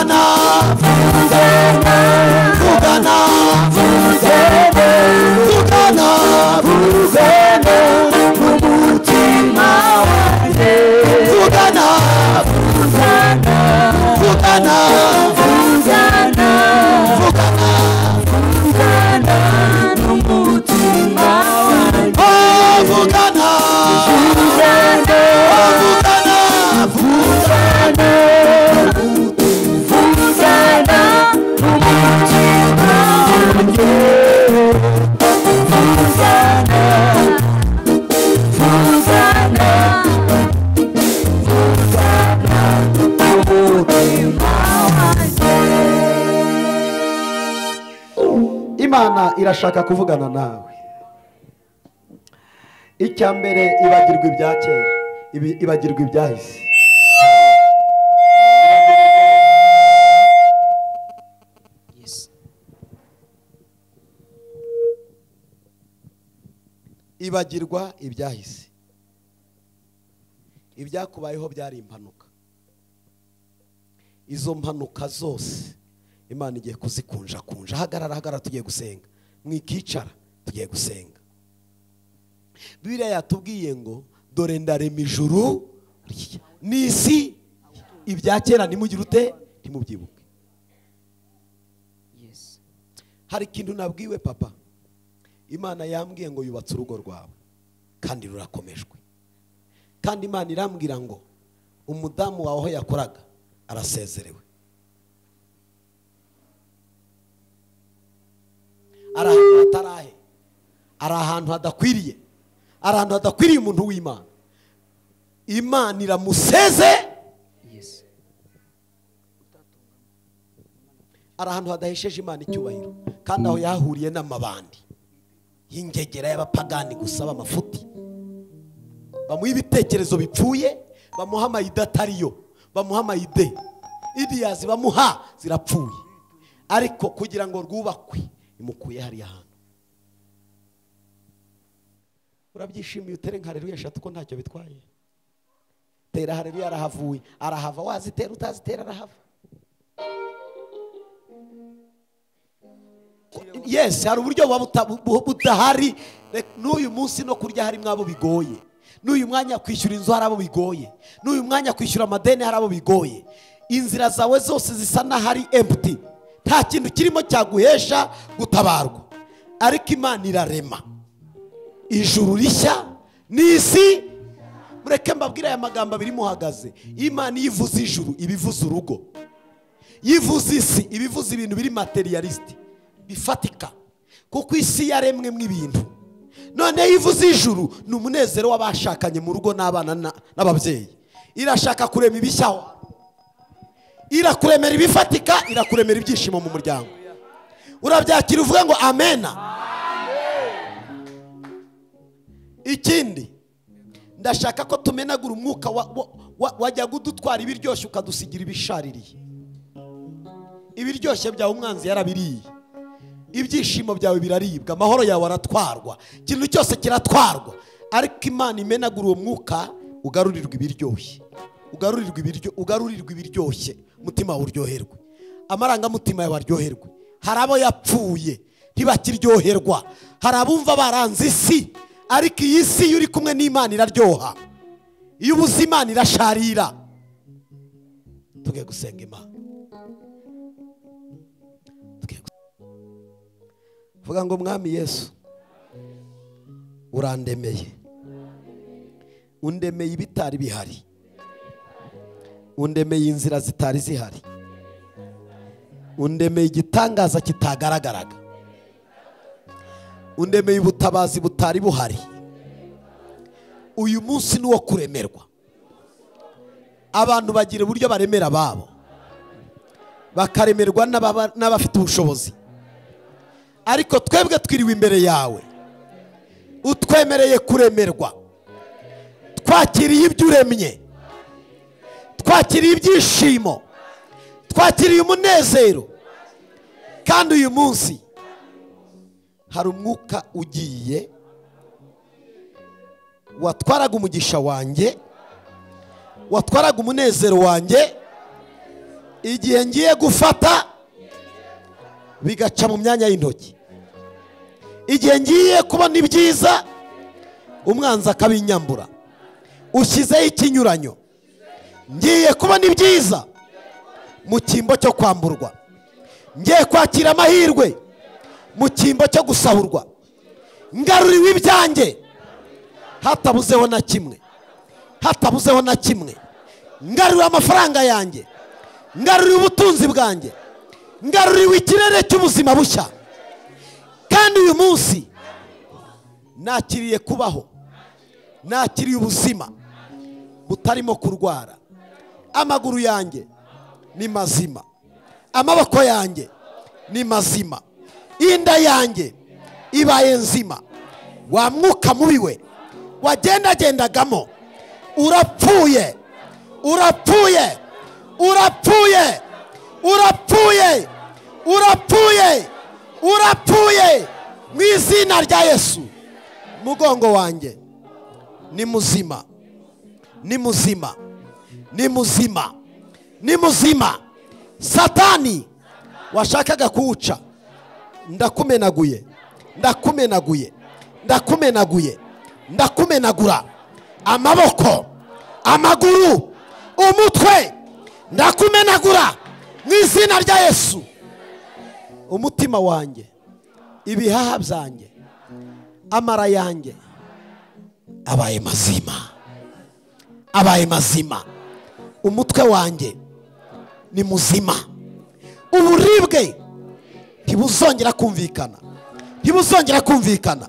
Vugana, vugana, vugana, vugana n'umutima wanjye. Vugana, vugana, vugana, vugana, vugana n'umutima wanjye. Oh, vugana, vugana, vugana, vugana, vugana n'umutima wanjye. Vugana, vugana, vugana n'umutima wanjye. Imana irashaka kuvugana nawe. Icya mbere, ibagirwa ibya kera, ibagirwa ibyahise. Ibagirwa ibyahise. Ibyakubayeho byari impanuka. Izo mpanuka zose Imana igiye kuzikunja kunja. Hagarara, hagarara, tugiye gusenga. Mwikicara, tugiye gusenga. Bibiliya yatubwiye ngo dore ndarema ijuru n'isi, ibya kera ntimugire ute, ntimubyibuke. Hari ikintu nabwiwe papa. Imana yambwiye ngo yubatse urugo rwawe kandi rurakomejwe. Kandi Imana irambwira ngo umudamu wawe aho yakoraga arasezerewe. Ari ahantu hatarahe, ari ahantu hadakwiriye, ari ahantu hadakwiriye umuntu w'Imana. Imana iramuseze. Ari ahantu hadahesheje Imana icyubahiro, kandi aho yahuriye n'amabandi y'ingegera y'abapagani gusa b'amafuti. Bamuha ibitekerezo bipfuye, bamuha amayide atariyo, bamuha amayide idiyazi bamuha zirapfuye. Ariko kugira ngo rwubakwe imukuye hariya hantu. Urabyishimiye utere nka haleluya eshatu ko ntacyo bitwaye. Tera haleluya, arahavuye, arahava, wazitera utazitera arahava. Yes, hari uburyo buba budahari. N'uyu munsi no kurya hari mwabo bigoye. N'uyu mwanya kwishyura inzu hari abo bigoye. N'uyu mwanya kwishyura amadeni hari abo bigoye. Inzira zawe zose zisa n'ahari empty. Nta kintu kirimo cyaguhesha gutabarwa. Ariko Imana irarema ijuru rishya n'isi. Mureke mbabwire aya magambo abiri muhagaze. Imana yivuze ijuru ibivuze urugo, yivuze isi ibivuze ibintu biri materialist bifatika, kuko isi yaremwe mw'ibintu. None yivuze ijuru ni umunezero w'abashakanye mu rugo n'abana n'ababyeyi. Irashaka kurema ibishyaho, irakuremera ibifatika, irakuremera ibyishimo mu muryango. Urabyakira uvuga ngo amena. Ikindi, ndashaka ko tumenagura umwuka wajyaga udutwara ibiryoshye ukadusigira ibishaririye. Ibiryoshye byawe umwanzi yarabiriye, ibyishimo byawe biraribwa, amahoro yawe aratwarwa, ikintu cyose kiratwarwa. Ariko Imana imenagura uwo mwuka, ugarurirwa ibiryoshye, ugarurirwa ibiryo, ugarurirwa ibiryoshye, umutima wawe uryoherwe, amarangamutima yawe aryoherwe. Hari abo yapfuye ntibakiryoherwa, hari abumva baranze isi, ariko iyi si iyo uri kumwe n'Imana iraryoha, iyo ubuze Imana irasharira. Tugiye gusenga Imana. Vuga ngo Mwami Yesu, urandemeye, undemeye ibitari bihari, undemeye inzira zitari zihari, undemeye igitangaza kitagaragaraga, undemeye ubutabazi butari buhari. Uyu munsi ni uwo kuremerwa. Abantu bagira uburyo baremera ababo, bakaremerwa n'abafite ubushobozi. Ariko twebwe twiriwe imbere yawe, utwemereye kuremerwa. Twakiriye ibyo uremye, twakiriye ibyishimo, twakiriye umunezero. Kandi uyu munsi hari umwuka ugiye watwaraga umugisha wanjye, watwaraga umunezero wanjye, Igihe ngiye gufata bigaca mu myanya y'intoki, igihe ngiye kubona ibyiza umwanzi akabinyambura, ushyizeho ikinyuranyo. Ngiye kubona ibyiza mu cyimbo cyo kwamburwa, ngiye kwakira amahirwe mu cyimbo cyo gusahurwa, ngaruriwe ibyanjye hatabuzeho na kimwe, hatabuzeho na kimwe. Ngaruriwe amafaranga yanjye, ngaruriwe ubutunzi bwanjye, ngaruriwe ikirere cy'ubuzima bushya. Kandi uyu munsi nakiriye kubaho, nakiriye ubuzima butarimo kurwara. Amaguru yanjye ni mazima, amaboko yanjye ni mazima, inda yanjye ibaye nzima. Wa mwuka mubi we wagendagendagamo urapfuye, urapfuye, urapfuye, urapfuye, urapfuye, urapfuye mu izina rya Yesu. Mugongo wanjye ni muzima, ni muzima, ni muzima, ni muzima. Satani washakaga kuwuca, ndakumenaguye, ndakumenaguye, ndakumenaguye, ndakumenagura. Amaboko, amaguru, umutwe, ndakumenagura mu izina rya Yesu. Umutima wanjye, ibihaha byanjye, amara yanjye abaye mazima, abaye mazima. Umutwe wanjye ni muzima. Uburibwe ntibuzongera kumvikana, ntibuzongera kumvikana,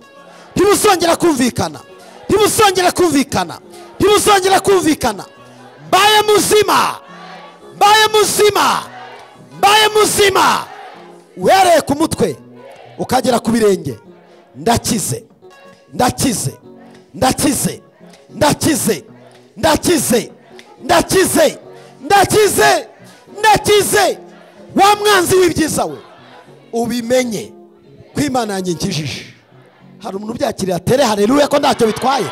ntibuzongera kumvikana, ntibuzongera kumvikana, ntibuzongera kumvikana. Mbaye muzima, mbaye muzima, mbaye muzima. Uhereye ku mutwe ukagera ku birenge, ndakize, ndakize, ndakize, ndakize, ndakize, ndakize, ndakize, ndakize. Wa mwanzi w'ibyiza we, ubimenye ko Imana yanjye nkijije. Hari umuntu ubyakiriye atere haleluya ko ntacyo bitwaye.